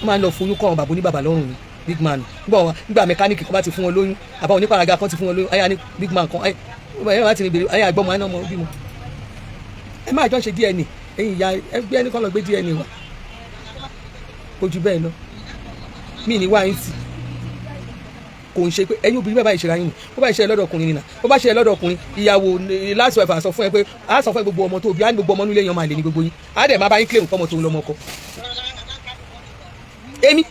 wọ́n máa ń lọ foyún kọ́ àwọn bàbá oníbàbà lọ́rùn ni. Big man, nígbà mẹkáníìkì kan bá ti fún wọn lóyún, àbá oníparaga kan ti fún wọn lóyún, ayé ní big man kan, ayé bá ti rìn bèrè, ayé àgbọ̀mọ, ayé náà mọ bímọ. Ẹ máa jọ ṣe DNA. Ẹ̀yin ìyá ẹgbẹ́ ẹni kan lọ gbé DNA wa, kò jù bẹ́ẹ̀ lọ. Mí ní wáyé tì kò ń ṣe pé ẹ̀yin obìnrin bẹ́ẹ̀ bá ìṣẹ̀ra yín ni. Bó bá ìṣẹ̀lẹ̀ lọ́dọ̀ ọkùnrin nìyà, bó bá ṣẹlẹ̀ lọ́dọ̀ ọkùnrin, ìyàwó last wife á sọ fún ẹ pé, á sọ fún ẹ, gbogbo ọmọ tó bí, á ní gbogbo ọmọ nílé yan máa lè ní gbogbo yín, á dẹ̀ máa bá yín claim kọ́mọ tó ń lọ́mọ kọ. Èmi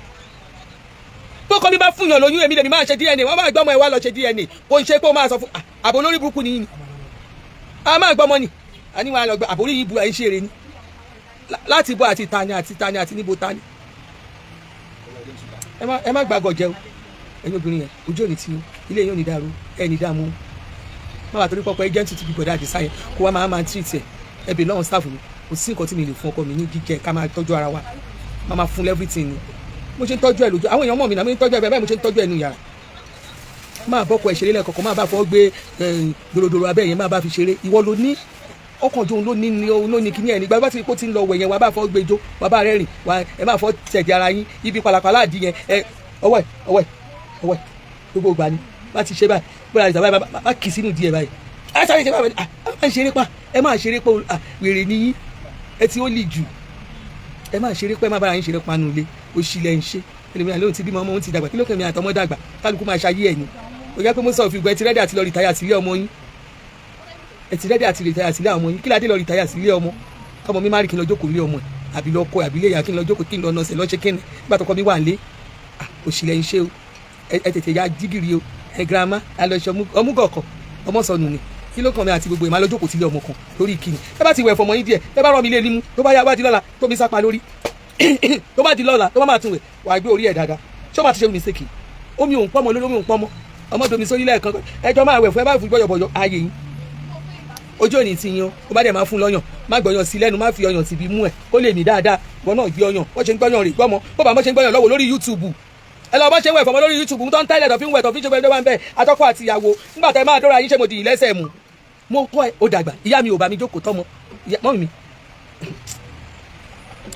tó kọ́ mi bá fún yàn lóyún, èmi lèmi máa ṣe DNA. Wọ́n máa gbọ́mọ ẹ wá lọ ṣe DNA. Kò ń ṣe pé ó máa sọ fún àbò lórí burúkú ni yín ni. A máa gbọ́mọ ni a ní wọn lọ gbé àbórí yìí bu ẹ̀ ń ṣe eré ni láti bọ́ àti tani àti tani àti níbo tani. Ẹ má gbàgọ̀ jẹ́ o. Ẹ̀yin obìnrin yẹn, ojú òní tí ilé yín ò ní dàrú, ẹ̀ ní dààmú. Má wàá torí pọ́pọ́ agent ti bí bọ̀dá àdìsá yẹn, kó wá máa treat ẹ̀. Ẹ bèèrè lọ́wọ́ staff mi, kò sí nǹkan tí mi lè fún ọkọ mi ní jíjẹ. Ká máa tọ́jú ara wa, máa fún everything ni. Mo ṣe ń tọ́jú ẹ lójú àwọn èèyàn mọ̀ mi náà, mo ń tọ́jú ẹ bẹ́ẹ̀, mo ṣe ń tọ́jú ẹ nù yàrá. Máa bọ́kọ ẹ̀ ṣeré lẹ́ẹ̀kọ̀ọ̀kan, máa bá fọ́ gbé dòròdòrò abẹ́ yẹn, máa bá fi ṣeré. Ìwọ ló ní ọkàn jóun, ló ní ní òun ló ní kíní ẹ̀ nígbà bá ti kó ti ń lọ wẹ̀ yẹn, wàá bá fọ́ gbé jó, wàá bá rẹ́rìn, wàá ẹ máa fọ́ tẹ̀dí ara yín ibi pàlàpàlà àdí yẹn. Ẹ ọwọ́ ẹ, ọwọ́ ẹ, ọwọ́ ẹ, gbogbo ìgbà ni bá ti ṣe báyìí, bóyá ìjà báyìí bá kì í sínú díẹ̀ báyìí, ẹ sáré ṣe báyìí. Ẹ máa ń ṣeré pa, ẹ máa ṣeré pa. Wèrè níyín, ẹ ti ó lì jù. Ẹ máa ṣeré pa, ẹ máa bára yín ṣeré panu ilé. Òṣì lẹ̀ ń ṣe. Ẹlòmíràn lóhùn ti bímọ, ọmọ òun ti dàgbà. Kí ló kẹ́mi àtọmọ dàgbà? Kálukú máa ṣayé ẹ̀ ni. Ó yẹ pé mo sọ fún ìgbà, ẹ ti ready àti lọ retire sílé ọmọ yín. Ẹ ti ready àti retire sílé ọmọ yín. Kí ládé lọ retire sílé ọmọ? Kọ́mọ mi má rí kí n lọ jókòó lé ọmọ ẹ̀, àbí lọ kọ, àbí lé ìyá, kí n lọ jókòó, kí n lọ nọsẹ̀ lọ ṣe kíni nígbà tó kọ́ mi wà ń lé? Òṣì lẹ̀ ń ṣe o. Ẹ tètè ya jígìrì o. Ẹ girama alọ́ṣọ ọmúgọ̀ọ̀kọ̀ ọmọ sọnù ni. Kí ló kàn mí àti gbogbo ìmọ̀ alọ́jókòó sílé ọmọ kan lórí ìkíni? Ẹ bá ti wẹ̀ fọmọ yín díẹ̀, ẹ bá rọ mi lé nímú, tó bá yá, bá di lọ́la, tó mi sápa lórí, tó bá di lọ́la, tó bá máa tún wẹ̀, wàá gbé orí ẹ̀ dáadáa. Ṣé ó máa ti ṣe mistake? Omi òun pọ́nmọ lórí, omi òun pọ́nmọ ọmọ domi sórí lẹ́ẹ̀kan. Ẹjọ́ máa wẹ̀ fún ẹ, bá fún bọ̀yọ̀bọ̀yọ̀ ayé yín. Ojú òní ti yan ó bá dẹ̀ máa fún lọ́yàn, má gbọ́yàn sí lẹ́nu, má fi ọyàn síbi mú ẹ̀ kó lè mí dáadáa. Wọn náà gbé ọyàn, wọ́n ṣe ń gbọ́yàn rè gbọ́mọ bó bá wọ́n ṣe ń gbọ́yàn lọ́wọ́ lórí YouTube. Ẹ lọ bọ́ ṣe ń wẹ̀ fọmọ lórí YouTube tó ń tẹ́lẹ̀ tó fi ń wẹ̀, tó fi ń ṣe gbẹ́dẹ́ wá ń bẹ̀. Atọ́kọ àti ìyàwó, nígbà tẹ́ máa dọ́ra yín, ṣe mo dì í lẹ́sẹ̀ mu? Mo kọ́ ẹ, ó dàgbà. Ìyá mi ò bá mi jókòó tọ́mọ mọ́mì mi.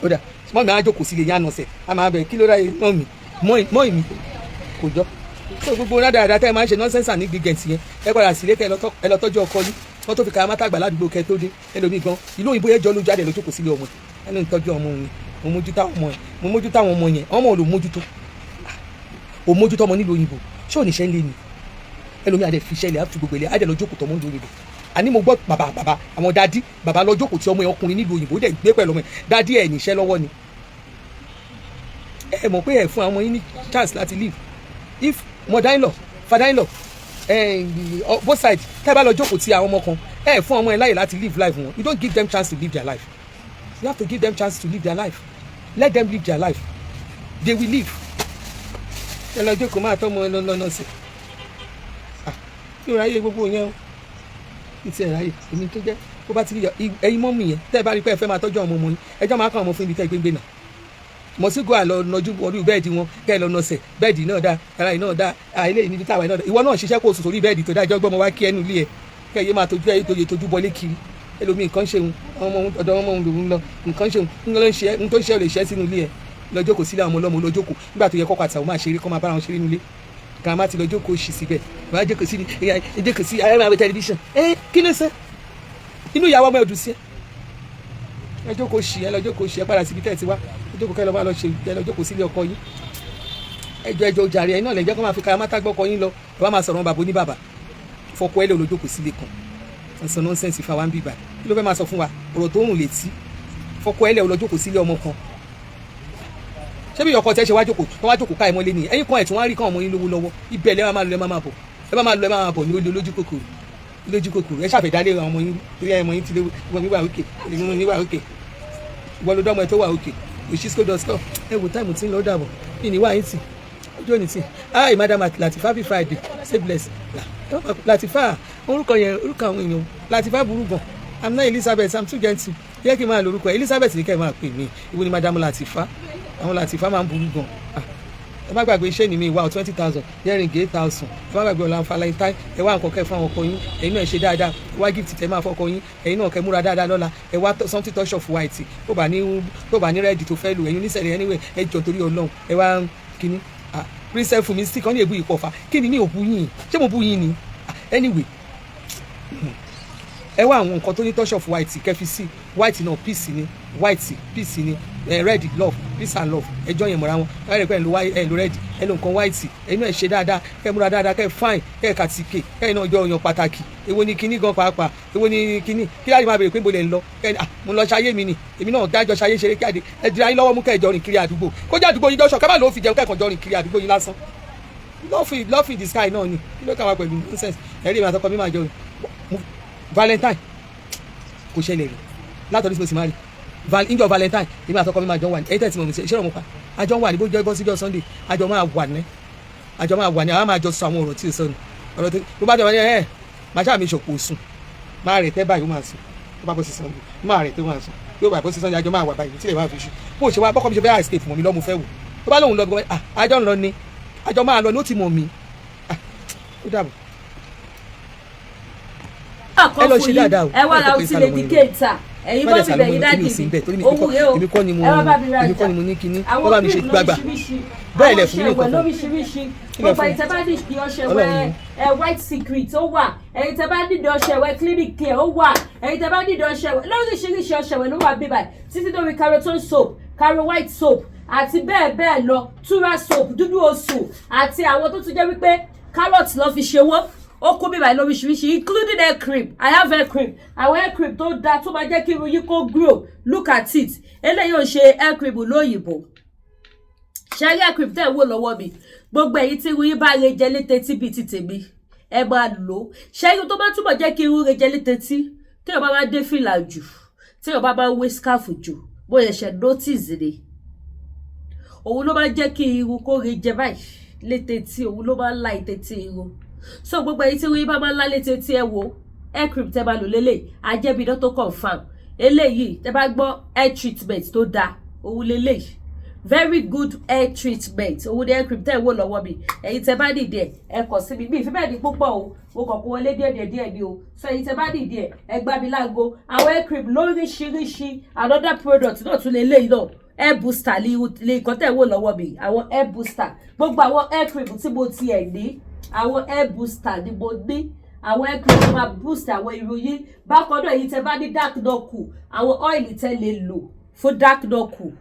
Ó dà, mọ́mì á jókòó sílé yánu ọ̀sẹ̀, á máa bẹ̀ kí ló dá mọ́mì mọ́mì mi kò jọ tó gbogbo dáadáa tẹ́ ẹ máa ń ṣe nonsense ní gígẹ̀ǹtì yẹn. Ẹ padà sílé kẹ́ ẹ lọ tọ́jú ọkọ yín. Wọ́n tó fi kàrà mátàgbà ládùúgbò kẹ́ tó dé. Ẹlòmíì gan, ìlú òyìnbó yẹn jọ lójú adé lójókòó sílé ọmọ ẹ ní tọ́jú ọmọ òun. Mo mójútó àwọn ọmọ yẹn, mo mójútó àwọn ọmọ yẹn. Ọmọ ò lò mójútó, ò mójútó ọmọ nílùú òyìnbó. Ṣé ò ní ṣe ń lé ni? Ẹlòmíì adé fi ṣẹlẹ̀ àti gbogbo ilé adé lọ jókòó tọmọ nílùú òyìnbó. Àní mo gbọ́ bàbá bàbá àwọn daddy, bàbá lọ jókòó tí ọmọ yẹn ọkùnrin nílùú òyìnbó, dẹ̀ gbé pẹ̀lú ọmọ yẹn. Daddy ẹ̀ níṣẹ́ lọ́wọ́ ni. Ẹ mọ̀ pé ẹ fún àwọn ọmọ yín ní chance láti live. If mother in law, father in law, both sides, tẹ́ ẹ bá lọ jókòó tí àwọn ọmọ kan, ẹ fún ọmọ yẹn láyè láti live life wọn. You don't give them chance to live their life. You have to give them chance to live their life. Let them live their life, they will live. Ẹ lọ jókòó, máa tọ́ ọmọ ẹ lọ́nà sí. Kí o ráyè gbogbo yẹn o, ní ti ẹ̀ ráyè èmi tó jẹ́ bó bá ti rí ẹyin mọ́mì yẹn. Tẹ́ ẹ bá rí pé ẹ fẹ́ máa tọ́jú ọmọ ọmọ yín, ẹjọ́ máa kọ́ ọmọ fún ibi tẹ́ ẹ gbé gbé náà mọ̀ sí goa lọ nọjú orí bed wọn, kẹ́ ẹ lọ nọsẹ̀. Bed náà dá, ara yìí náà dá, àìlè níbi táwa náà dá. Ìwọ náà ṣiṣẹ́ kó o sùn sórí bed tó dá. Ẹjọ́ gbọ́mọ wá kí ẹnu ilé ẹ, kẹ́ ẹ yé máa tójú ẹ tóye tójú bọlé kiri. Ẹlòmíì, nǹkan ṣeun, ọmọ ọ̀dọ̀ ọmọ òun lòun lọ, nǹkan ṣeun, nǹkan tó ń ṣe ò lè ṣẹ́ sínú ilé ẹ. Lọ jókòó sílé àwọn ọmọ ọlọ́mọ, lọ jókòó nígbà tó yẹ kọ́kọ́ àtàwọn máa ṣeré, kọ́ máa bára wọn ṣeré nílé. Grandma ti lọ jókòó ṣì síbẹ̀, wàá jókòó sí ẹ, jókòó sí ayé, máa wẹ tẹlifíṣàn. Ẹ kí ló ṣe inú ìyàwó ọmọ ẹ dùn sí ẹ? Ẹ jókòó ṣì, ẹ lọ jókòó ṣì, ẹ padà síbi tẹ́ ẹ ti wá. Ẹ jókòó, kẹ́ lọ máa lọ ṣe, ẹ lọ jókòó sílé ọkọ yín. Ẹjọ́ ẹjọ́ jàre, ẹ̀yin náà lè jẹ́ kó máa fi kara gbọ́kọ yín lọ. Ẹ wá máa sọ̀rọ̀ bàbá oníbàbà. Fọkọ ẹ lè lọ jókòó sílé kan, ẹ sọ nonsense fa wa ń bíbà. Kí ló fẹ́ máa sọ fún wa? Ọ̀rọ̀ tó ń rùn létí. Fọkọ ẹ lè lọ jókòó sílé ọmọ kan. Ṣé bí ọkọ tẹ ṣe wá jókòó tó wá jókòó ká ẹ mọ́lé nìyẹn? Ẹ̀yin kan ẹ̀ tí wọ́n á rí kán ọmọ yín lówó lọ́wọ́ ibẹ̀ lẹ́ máa lọ, ẹ máa bọ̀, ẹ máa lọ, ẹ máa bọ̀ ní olè olójú kòkòrò, lójú kòkòrò. Ẹ ṣàfẹ̀dálé àwọn ọmọ yín torí ọmọ yín ti lé ìwọ mi wà òkè, ìwọ mi wà òkè, ìwọ ló dọ́mọ ẹ tó wà òkè. Òṣìṣẹ́.com. Ẹ wò time tí ń lọ, dàbọ̀. Ìní wà yín tì, ojú òní tì. Hi Madam Latifa, happy Friday, say bless Latifa. Orúkọ yẹn, orúkọ àwọn èèyàn Latifa burú gan. I'm not Elizabeth, I'm too gentle. Yẹ kí n máa lo orúkọ Elizabeth ní kẹ́ ẹ máa pè mí. Ìwọ ni Madam Latifa. Àwọn Latifa máa ń burú gan. Ẹ má gbàgbé iṣẹ́ ní mi ìwà 20,000, earring 8,000. Ẹ má gbàgbé ọ̀la Valentine. Ẹ wá nǹkan kẹ́ fún àwọn ọkọ yín. Ẹ̀yin náà ṣe dáadáa, ẹ wá gift tẹ máa fọkọ yín. Ẹ̀yin náà kẹ́ múra dáadáa lọ́la. Ẹ wá something touch of white, tó bá ní red tó fẹ́ lò. Ẹ̀yin oníṣẹ̀lẹ̀ anyway, ẹ jọ torí Ọlọ́run, ẹ wá kíní. Princess Fúnmi sí kan ní èbú ìpọ̀fà. Kí ni mi ò bú yín? Ṣé mo bú yín ni? Anyway, ẹ wá àwọn nǹkan tó ní touch of white kẹfí sí. White náà peace ni, white peace ni, red love, peace and love. Ẹjọ́ yẹn mọ̀ra wọn. Ẹ rí pé ẹ lo white, ẹ lo red, ẹ lo nǹkan white. Ẹ̀yin náà ṣe dáadáa, kẹ́ múra dáadáa, kẹ́ fine, kẹ́ kàtìkè, kẹ́ náà jọ ọyàn pàtàkì. Èwo ni kinní gan pàápàá? Èwo ni kinní? Kí láti máa bèrè pé mo lè lọ? Kẹ́ ah, mo lọ ṣayé mi ni. Èmi náà dájọ́ ṣayé ṣeré kíáde. Ẹ dira yín lọ́wọ́ mú, kẹ́ ẹ jọ rìn kiri àdúgbò, kó jẹ́ àdúgbò yín jọ́sọ̀, kẹ́ bá lóò fi jẹun, kẹ́kọ̀ọ́ jọ rìn kiri àdúgbò yín lásán. Love, love in the sky náà ni. Kí ló kà wá pẹ̀lú nonsense? Ẹ̀rí mi àtọkọ mi máa jọ Valentine, kò ṣẹlẹ̀ rí látọ̀dún tí mo sì máa rí ìjọ Valentine. Èmi àtọkọ mi máa jọ wà ní ẹ̀yìn tẹ̀sí mo ṣe ọmọ pa àjọ wà ní bó jẹ́ bọ́ síjọ́ Sunday. Àjọ máa wà ní, àjọ máa wà ní, àwọn máa jọ sọ àwọn ọ̀rọ̀ tí ì sọnù, ọ̀rọ̀ tó bá jọ wọ́n ní ẹ̀ máa ṣáà mi ṣòpò sùn, máa rẹ̀ tẹ́ báyìí, ó máa sùn. Tó bá bọ́ sí Sunday, máa rẹ̀ tó máa sùn, yóò bá bọ́ sí Sunday, àjọ máa wà báyìí tílẹ̀ máa fi ṣú. Bó ṣe wá bọ́kọ́ mi ṣe fẹ́ escape mọ̀ mi lọ́mú fẹ́ wò. Tó bá lóun lọ bí, àjọ ń lọ ni, àjọ máa lọ ni, ó ti mọ̀ mi. Ó dàbọ̀. Ẹ lọ ṣe dáadáa o. Ẹ wá ra ọtí lè di kéèta, ẹ̀yin bọ́ mi bẹ̀yìn daddy mi, owó rẹ o. Èmi kọ́ ni mo Ẹ wá bá mi rajà. Èmi kọ́ ni mo ní kinní. Àwọn Wọ́n bá mi ṣe cream gbàgbà lóríṣiríṣi, bẹ́ẹ̀ lẹ̀ fún mi ní àwọn ọṣẹ nǹkan ìwẹ̀ kan. lóríṣiríṣi. Kí lẹ Gbogbo fún mi? ẹ̀yin tẹ́ bá ní ìdí ọṣẹ Ọlọ́run wẹ̀ ni. ẹ, White Secret ó wà. Ẹ̀yin tẹ́ bá ní ìdí ọṣẹ wẹ̀ Clinic Care ó wà. Ẹ̀yin tẹ́ bá ní ìdí ọṣẹ wẹ̀ lóríṣiríṣi, ọṣẹ wẹ̀ ló wà bíbà, títí dórí Carotone soap, Caro White soap àti bẹ́ẹ̀ bẹ́ẹ̀ lọ, Tura soap, dúdú oṣù àti àwọn tó tún jẹ́ wípé carrot ló fi ṣe wọ́n, ó kún bíbà lóríṣiríṣi, including hair cream. I have hair cream, àwọn hair cream tó dáa tó máa jẹ́ kí irun yín kó grow. Look at it. Eléyìí ò ṣe hair cream lóyìnbó ṣẹ́rí. Hair cream tẹ́ ẹ̀ wò lọ́wọ́ mi, gbogbo ẹ̀yin tí irun yín bá re jẹ létí bíi ti tèmi, ẹ máa lò ó. Ṣẹ́rí tó bá túbọ̀ jẹ́ kí irun re jẹ létí, téèyàn bá máa dé fìlà jù, téèyàn bá máa wé scarf jù, bó yẹ ṣe notice ni, òun ló máa jẹ́ kí irun kó re jẹ báyìí létí tí òun ló máa ń la ìtẹ́tí irun. So gbogbo ẹ̀yin tí irun yín bá máa ń lá létí tí, ẹ wo hair cream tẹ́ máa lò lélẹ̀, ajẹ́bidán tó confam eléyìí. Tẹ́ bá gbọ́ hair treatment tó dáa, òun lélẹ́yìí. Very good hair treatment, òun ni hair cream tẹ́ ẹ̀ wò lọ́wọ́ mi. Ẹ̀yin tẹ́ bá nìdí ẹ̀, ẹ kàn sí mi. Mi ìfẹ́ bẹ́ẹ̀ ni púpọ̀ o, mo kàn kó wọlé díẹ̀ díẹ̀ díẹ̀ ni o. So ẹ̀yin tẹ́ bá nìdí ẹ̀, ẹ gbá mi láago. Àwọn hair cream lóríṣiríṣi, another product náà tún lè léyìí náà, hair booster lè nǹkan tẹ́ ẹ̀ wò lọ́wọ́ mi. Àwọn hair booster, gbogbo àwọn hair cream tí mo tiẹ̀ ní, àwọn hair booster ni mo ní, àwọn hair cream tó máa boost àwọn irun yín. Bákan náà, èyí tẹ́ bá ní dark knuckle, àwọn oil tẹ́ lè lò fún dark knuckle,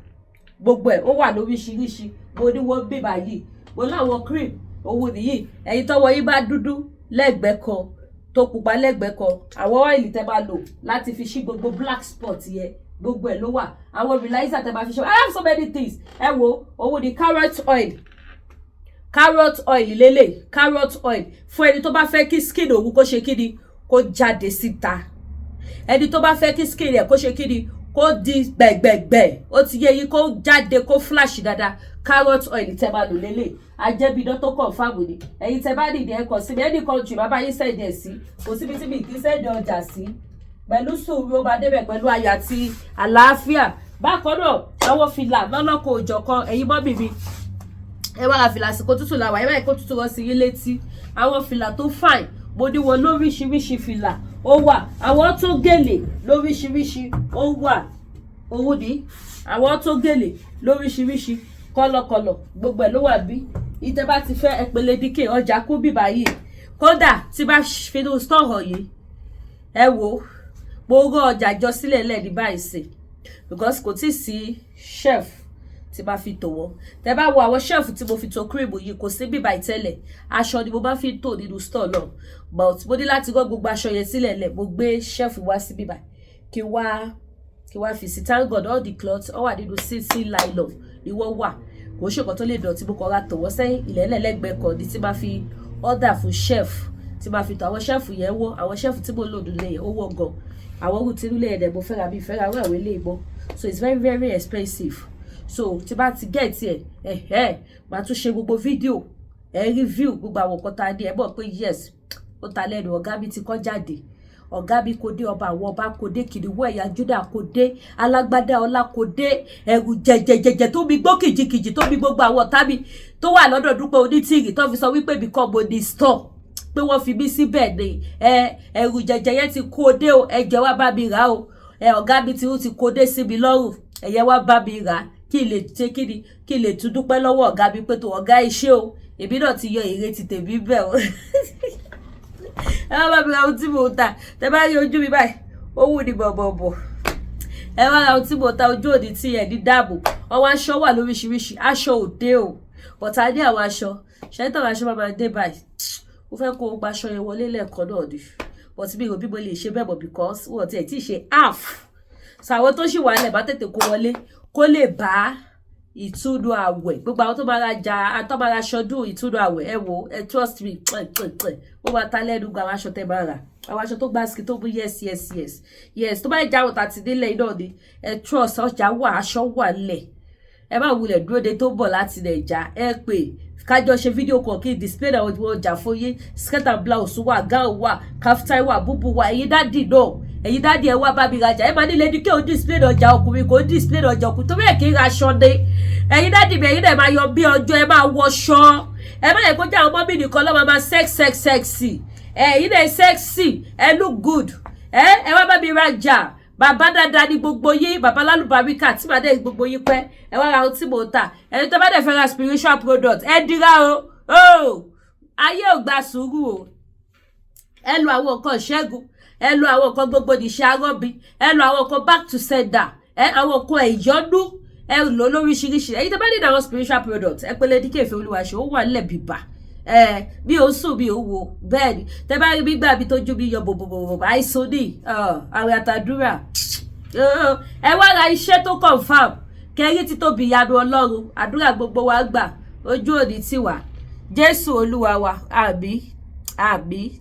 gbogbo ẹ̀ ó wà lóríṣiríṣi. Mo ní wọ́n bí báyìí, mo láwọn cream òun nìyí. Ẹ̀yin tọ́wọ́ yín bá dúdú lẹ́gbẹ̀ẹ́ kan, tó pupa lẹ́gbẹ̀ẹ́ kan, àwọn oil tẹ́ máa lò láti fi ṣí gbogbo black spot yẹn, gbogbo ẹ̀ ló wà. Àwọn relaxer tẹ́ máa fi ṣe. I have so many things. Ẹ wo, òun ni carrot oil. Carrot oil lélẹ̀, carrot oil fún ẹni tó bá fẹ́ kí skin òun kó ṣe kíni, kó jáde síta. Ẹni tó bá fẹ́ kí skin rẹ̀ kó ṣe kíni, kó di gbẹ̀gbẹ̀gbẹ̀, ó ti yé yín, kó jáde, kó flash dáadáa, carrot oil tẹ́ máa lò lélẹ̀, ajẹ́bidán tó confam ni. Ẹ̀yin tẹ́ bá nìdí, ẹ kàn sí mi. Any country, bàbá yín send ẹ̀ sí. Kò síbi tí mi kì í send ọjà sí. Pẹ̀lú sùúrù, ó máa débẹ̀ pẹ̀lú ayọ̀ àti àlàáfíà. Bákan náà, àwọn fìlà lọ́lọ́kọ̀ òjọ̀kan, ẹ̀yin mummy mi, ẹ wá ra fìlà. Àsìkò tútù làwà, ẹ báyìí kó tútù rọ sí yín létí. Àwọn fìlà tó fine, mo ní wọn lóríṣiríṣi. Fìlà ó wà, àwọn tó gèlè lóríṣiríṣi ó wà. Owó ní àwọn tó gèlè lóríṣiríṣi, kọlọkọlọ, gbogbo ẹ̀ ló wà. Bí ìtẹ́ bá ti fẹ́, ẹ pè Lady K. Ọjà kú bíbá yìí. Kódà tí bá finú store yìí, ẹ wo, mo rọ ọjà jọ sílẹ̀ lẹ́ẹ̀ni báyìí sí, because kò tí ì sí shelf tí bá fi tò wọ́n. Tẹ́ bá wo àwọn shelf tí mo fi tò cream yìí, kò sí bíbá ìtẹ́lẹ̀. Aṣọ ni mo bá fi tò nínú store náà, but mo ní láti rọ gbogbo aṣọ yẹn sílẹ̀ lẹ̀, mo gbé shelf wá sí bíbá kí wá fi sí. Thank God, all the cloths all wà nínú cc nylon ni wọ́n wà, kò ṣe nǹkan tó lè dọ̀tí. Mo kàn ra tò wọ́n sẹ́yìn ilẹ̀ẹ́lẹ̀lẹ́gbẹ̀ẹ́ kan ní tí máa fi order fún shelf tí máa fi tò. Àwọn shelf yẹn wọ́, àwọn shelf tí mo lò nílé yẹn, ó wọ́ gan. Àwọn orú tinú lé ẹ̀dẹ̀ mo fẹ́ ra, bí fẹ́ ra àwọn ilé ìbọn, so it's very very expensive. So tí bá ti get ẹ̀ ẹ̀, máa tún ṣe gbogbo fídíò ẹ̀, review gbogbo àwọn nǹkan tá a ní. Ẹ̀ mọ̀ pé yes, ó ta lẹ́nu. Ọ̀gá mi ti kọ́ jáde, ọ̀gá mi kò dé, ọba àwọn ọba kò dé, kìnìún ẹ̀yà Júdà kò dé, alágbádá ọlá kò dé, ẹ̀rù jẹ̀jẹ̀jẹ̀jẹ̀ tó mi gbó kìjikìji, tó mi gbogbo àwọn ọ̀tá mi tó wà lọ́dọ̀ Dúpẹ́ Onítìrì, tó fi sọ wípé mi kọ́ mo ní store, pé wọ́n fi mí síbẹ̀ ni. Ẹ ẹ̀rù jẹ̀jẹ̀ yẹn ti kó dé o. Ẹ jẹ́ wá bá mi rà o. Ẹ ọ̀gá mi ti kó dé sí mi lọ́rùn, ẹ̀yẹ wá bá mi rà, kí n lè ṣe kí ni, kí n lè tún dúpẹ́ lọ́wọ́ ọ̀gá mi pé tó ọ̀gá iṣẹ́ o, èmi náà ti yọ èrè ti tèmi bẹ́ẹ̀ o. Ẹ wá bá mi ra ohun tí mò ń tà. Tẹ bá rí ojú mi báyìí, ó wù ní bọ̀bọ̀bọ̀. Ẹ wá ra ohun tí mò ń ta, ojú òní tí ẹ ní dáàbò. Ọwọ́ aṣọ wà lóríṣiríṣi, aṣọ òde o, bọ̀tà ní àwọn aṣọ ṣẹ́yìn táwọn aṣọ bá máa dé báyìí, mo fẹ́ kó o gba aṣọ yẹn wọlé lẹ́ẹ̀kan náà ni, but mi ò bí mo lè ṣe bẹ́ẹ̀ mọ̀, because wọ́n ti ẹ̀ tí ì ṣe half. So àwọn tó ṣì wà lẹ̀ bá tètè kó wọlé, kó lè bá ìtúnu àwẹ̀. Gbogbo àwọn tó máa ra jà, tó máa ra aṣọdún ìtúnu àwẹ̀, ẹ wo, ẹ trust me, ó máa ta lẹ́nu gba àwọn aṣọ tẹ́ máa rà, àwọn aṣọ tó gbá ski tó mú. Yes, tó bá jẹ́ àwọn tàti nílẹ̀ iná ni, ẹ trust, ọjà wà, aṣọ wà lẹ̀. Ẹ má wulẹ̀ dúró de tó bọ̀ láti Nàìjà. Ẹ pè kájọ ṣe fídíò kan kí n display àwọn ọjà fún yín. Skirt and blouse wà, gown wà, kaftan wà, búbú wà. Ẹ̀yin daddy náà, Ẹ̀yin daddy, ẹ wá bá mi rajà. Ẹ máa ní Lady K ò display ọjà ọkùnrin, kò display ọjà ọkùnrin, torí ẹ̀ kì í ra aṣọ ni. Ẹ̀yin daddy mi, ẹ̀yin náà máa yọ bí ọjọ́, ẹ máa wọṣọ. Ẹ má yẹ kó jẹ́ àwọn ọmọ mi nìkan lọ́mọ máa sex sex sexy. Ẹ̀yin náà sexy, ẹ look good. Ẹ wá bá mi rajà. Bàbá dáadáa ní gbogbo yín, bàbá lálùbáríkà tí màá dé gbogbo yín pẹ́. Ẹ wá ra ohun tí mò ń tà. Ẹni tó bá dẹ̀ fẹ́ ra spiritual product, ẹ dira o. O ayé ò gba sùúrù o. Ẹ lo àwọn nǹkan ìṣẹ́gun, ẹ lo àwọn nǹkan gbogbo nìṣẹ́ arọ́bí, ẹ lo àwọn nǹkan back to sender, ẹ àwọn nǹkan ẹ̀yọ́nú, ẹ lò lóríṣiríṣi. Ẹ̀yin tó bá ní àwọn spiritual product, ẹ pé Lady K Ìfẹ́ Olúwaṣe. Ó wà nílẹ̀ bìbà ẹ, bí o sùn bí o wo. Bẹ́ẹ̀ ni, tẹ bá rí mi gbà mí tójú mi yọ bòbòbòbò, àìsàn ní àwẹ̀ àtàdúrà. Ẹ wá ra iṣẹ́ tó confam, kẹrí títóbi ìyanu Ọlọ́run. Àdúrà gbogbo wa gbà, ojú òní tiwa. Jésù Olúwa wa. Àmín, àmín,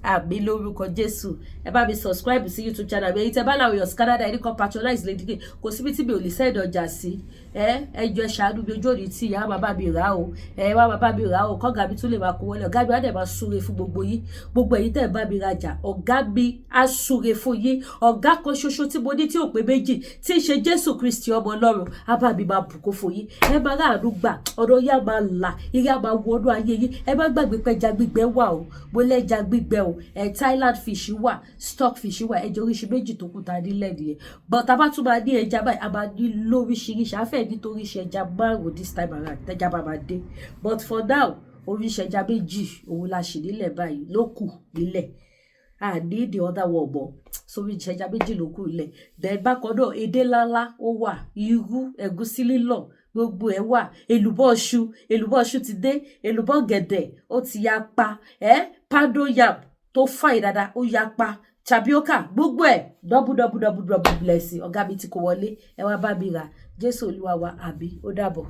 àmín lórúkọ Jésù. Ẹ bá mi subscribe sí YouTube channel mi. Èyí tẹ bá láwọn èèyàn sí Canada, ẹni kan patronize Lady K, kò síbi tí mi ò lè send ọjà sí. Ẹ jọ̀ọ́, ẹ ṣàánú mi. Ojú òní tí ìyá bàbá mi rà o. Ẹ wá bàbá mi rà o, kọ́gà mi tún lè máa kó wọlé. Ọ̀gá mi á dẹ̀ máa súre fún gbogbo yín, gbogbo ẹ̀yin tẹ́ ẹ bá mi rajà. Ọ̀gá mi á súre fún yín. Ọ̀gá kan ṣoṣo tí mo ní tí ò pé méjì, tí ń ṣe Jésù Kristi ọmọ Ọlọ́run, á bá mi máa bùkún fún yín. Ẹ máa ráàánú gbà, ọ̀nà yá máa là, ire á máa wọnú ayé yín. Ẹ má gbàgbé pé ẹja gbígbẹ wà o. Mo lẹ́ja gbígbẹ o. Ẹ Thailand fish wà, stock fish wà, ẹja oríṣi méjì tó kù tá a nílẹ̀ nìyẹn. But a bá tún máa ní ẹja báyìí, a máa ní lóríṣiríṣi. Afẹ́ nítorí ṣe ẹja márùn this time around tẹja bá máa dé. But for now, oríṣi ẹja méjì òun la ṣì nílẹ̀ báyìí ló kù nílẹ̀. A ní the other one mọ́, sórí ẹja méjì ló kù nílẹ̀. Then bákan náà, edé ńláńlá ó wà, irú, ẹ̀gúsí lílọ̀, gbogbo ẹ̀ wà. Èlùbọ́ iṣu, èlùbọ́ iṣu ti dé, èlùbọ́ gẹ̀dẹ̀ ó ti ya pa ẹ́, poundo yam tó fàì dáadáa ó ya pa, tapioca, gbogbo ẹ̀, double double double double blessing. Ọ̀gá mi ti kó wọlé, ẹ wá bá mi rà. Jésù Olúwa wa. Àmín. Ó dàbọ̀.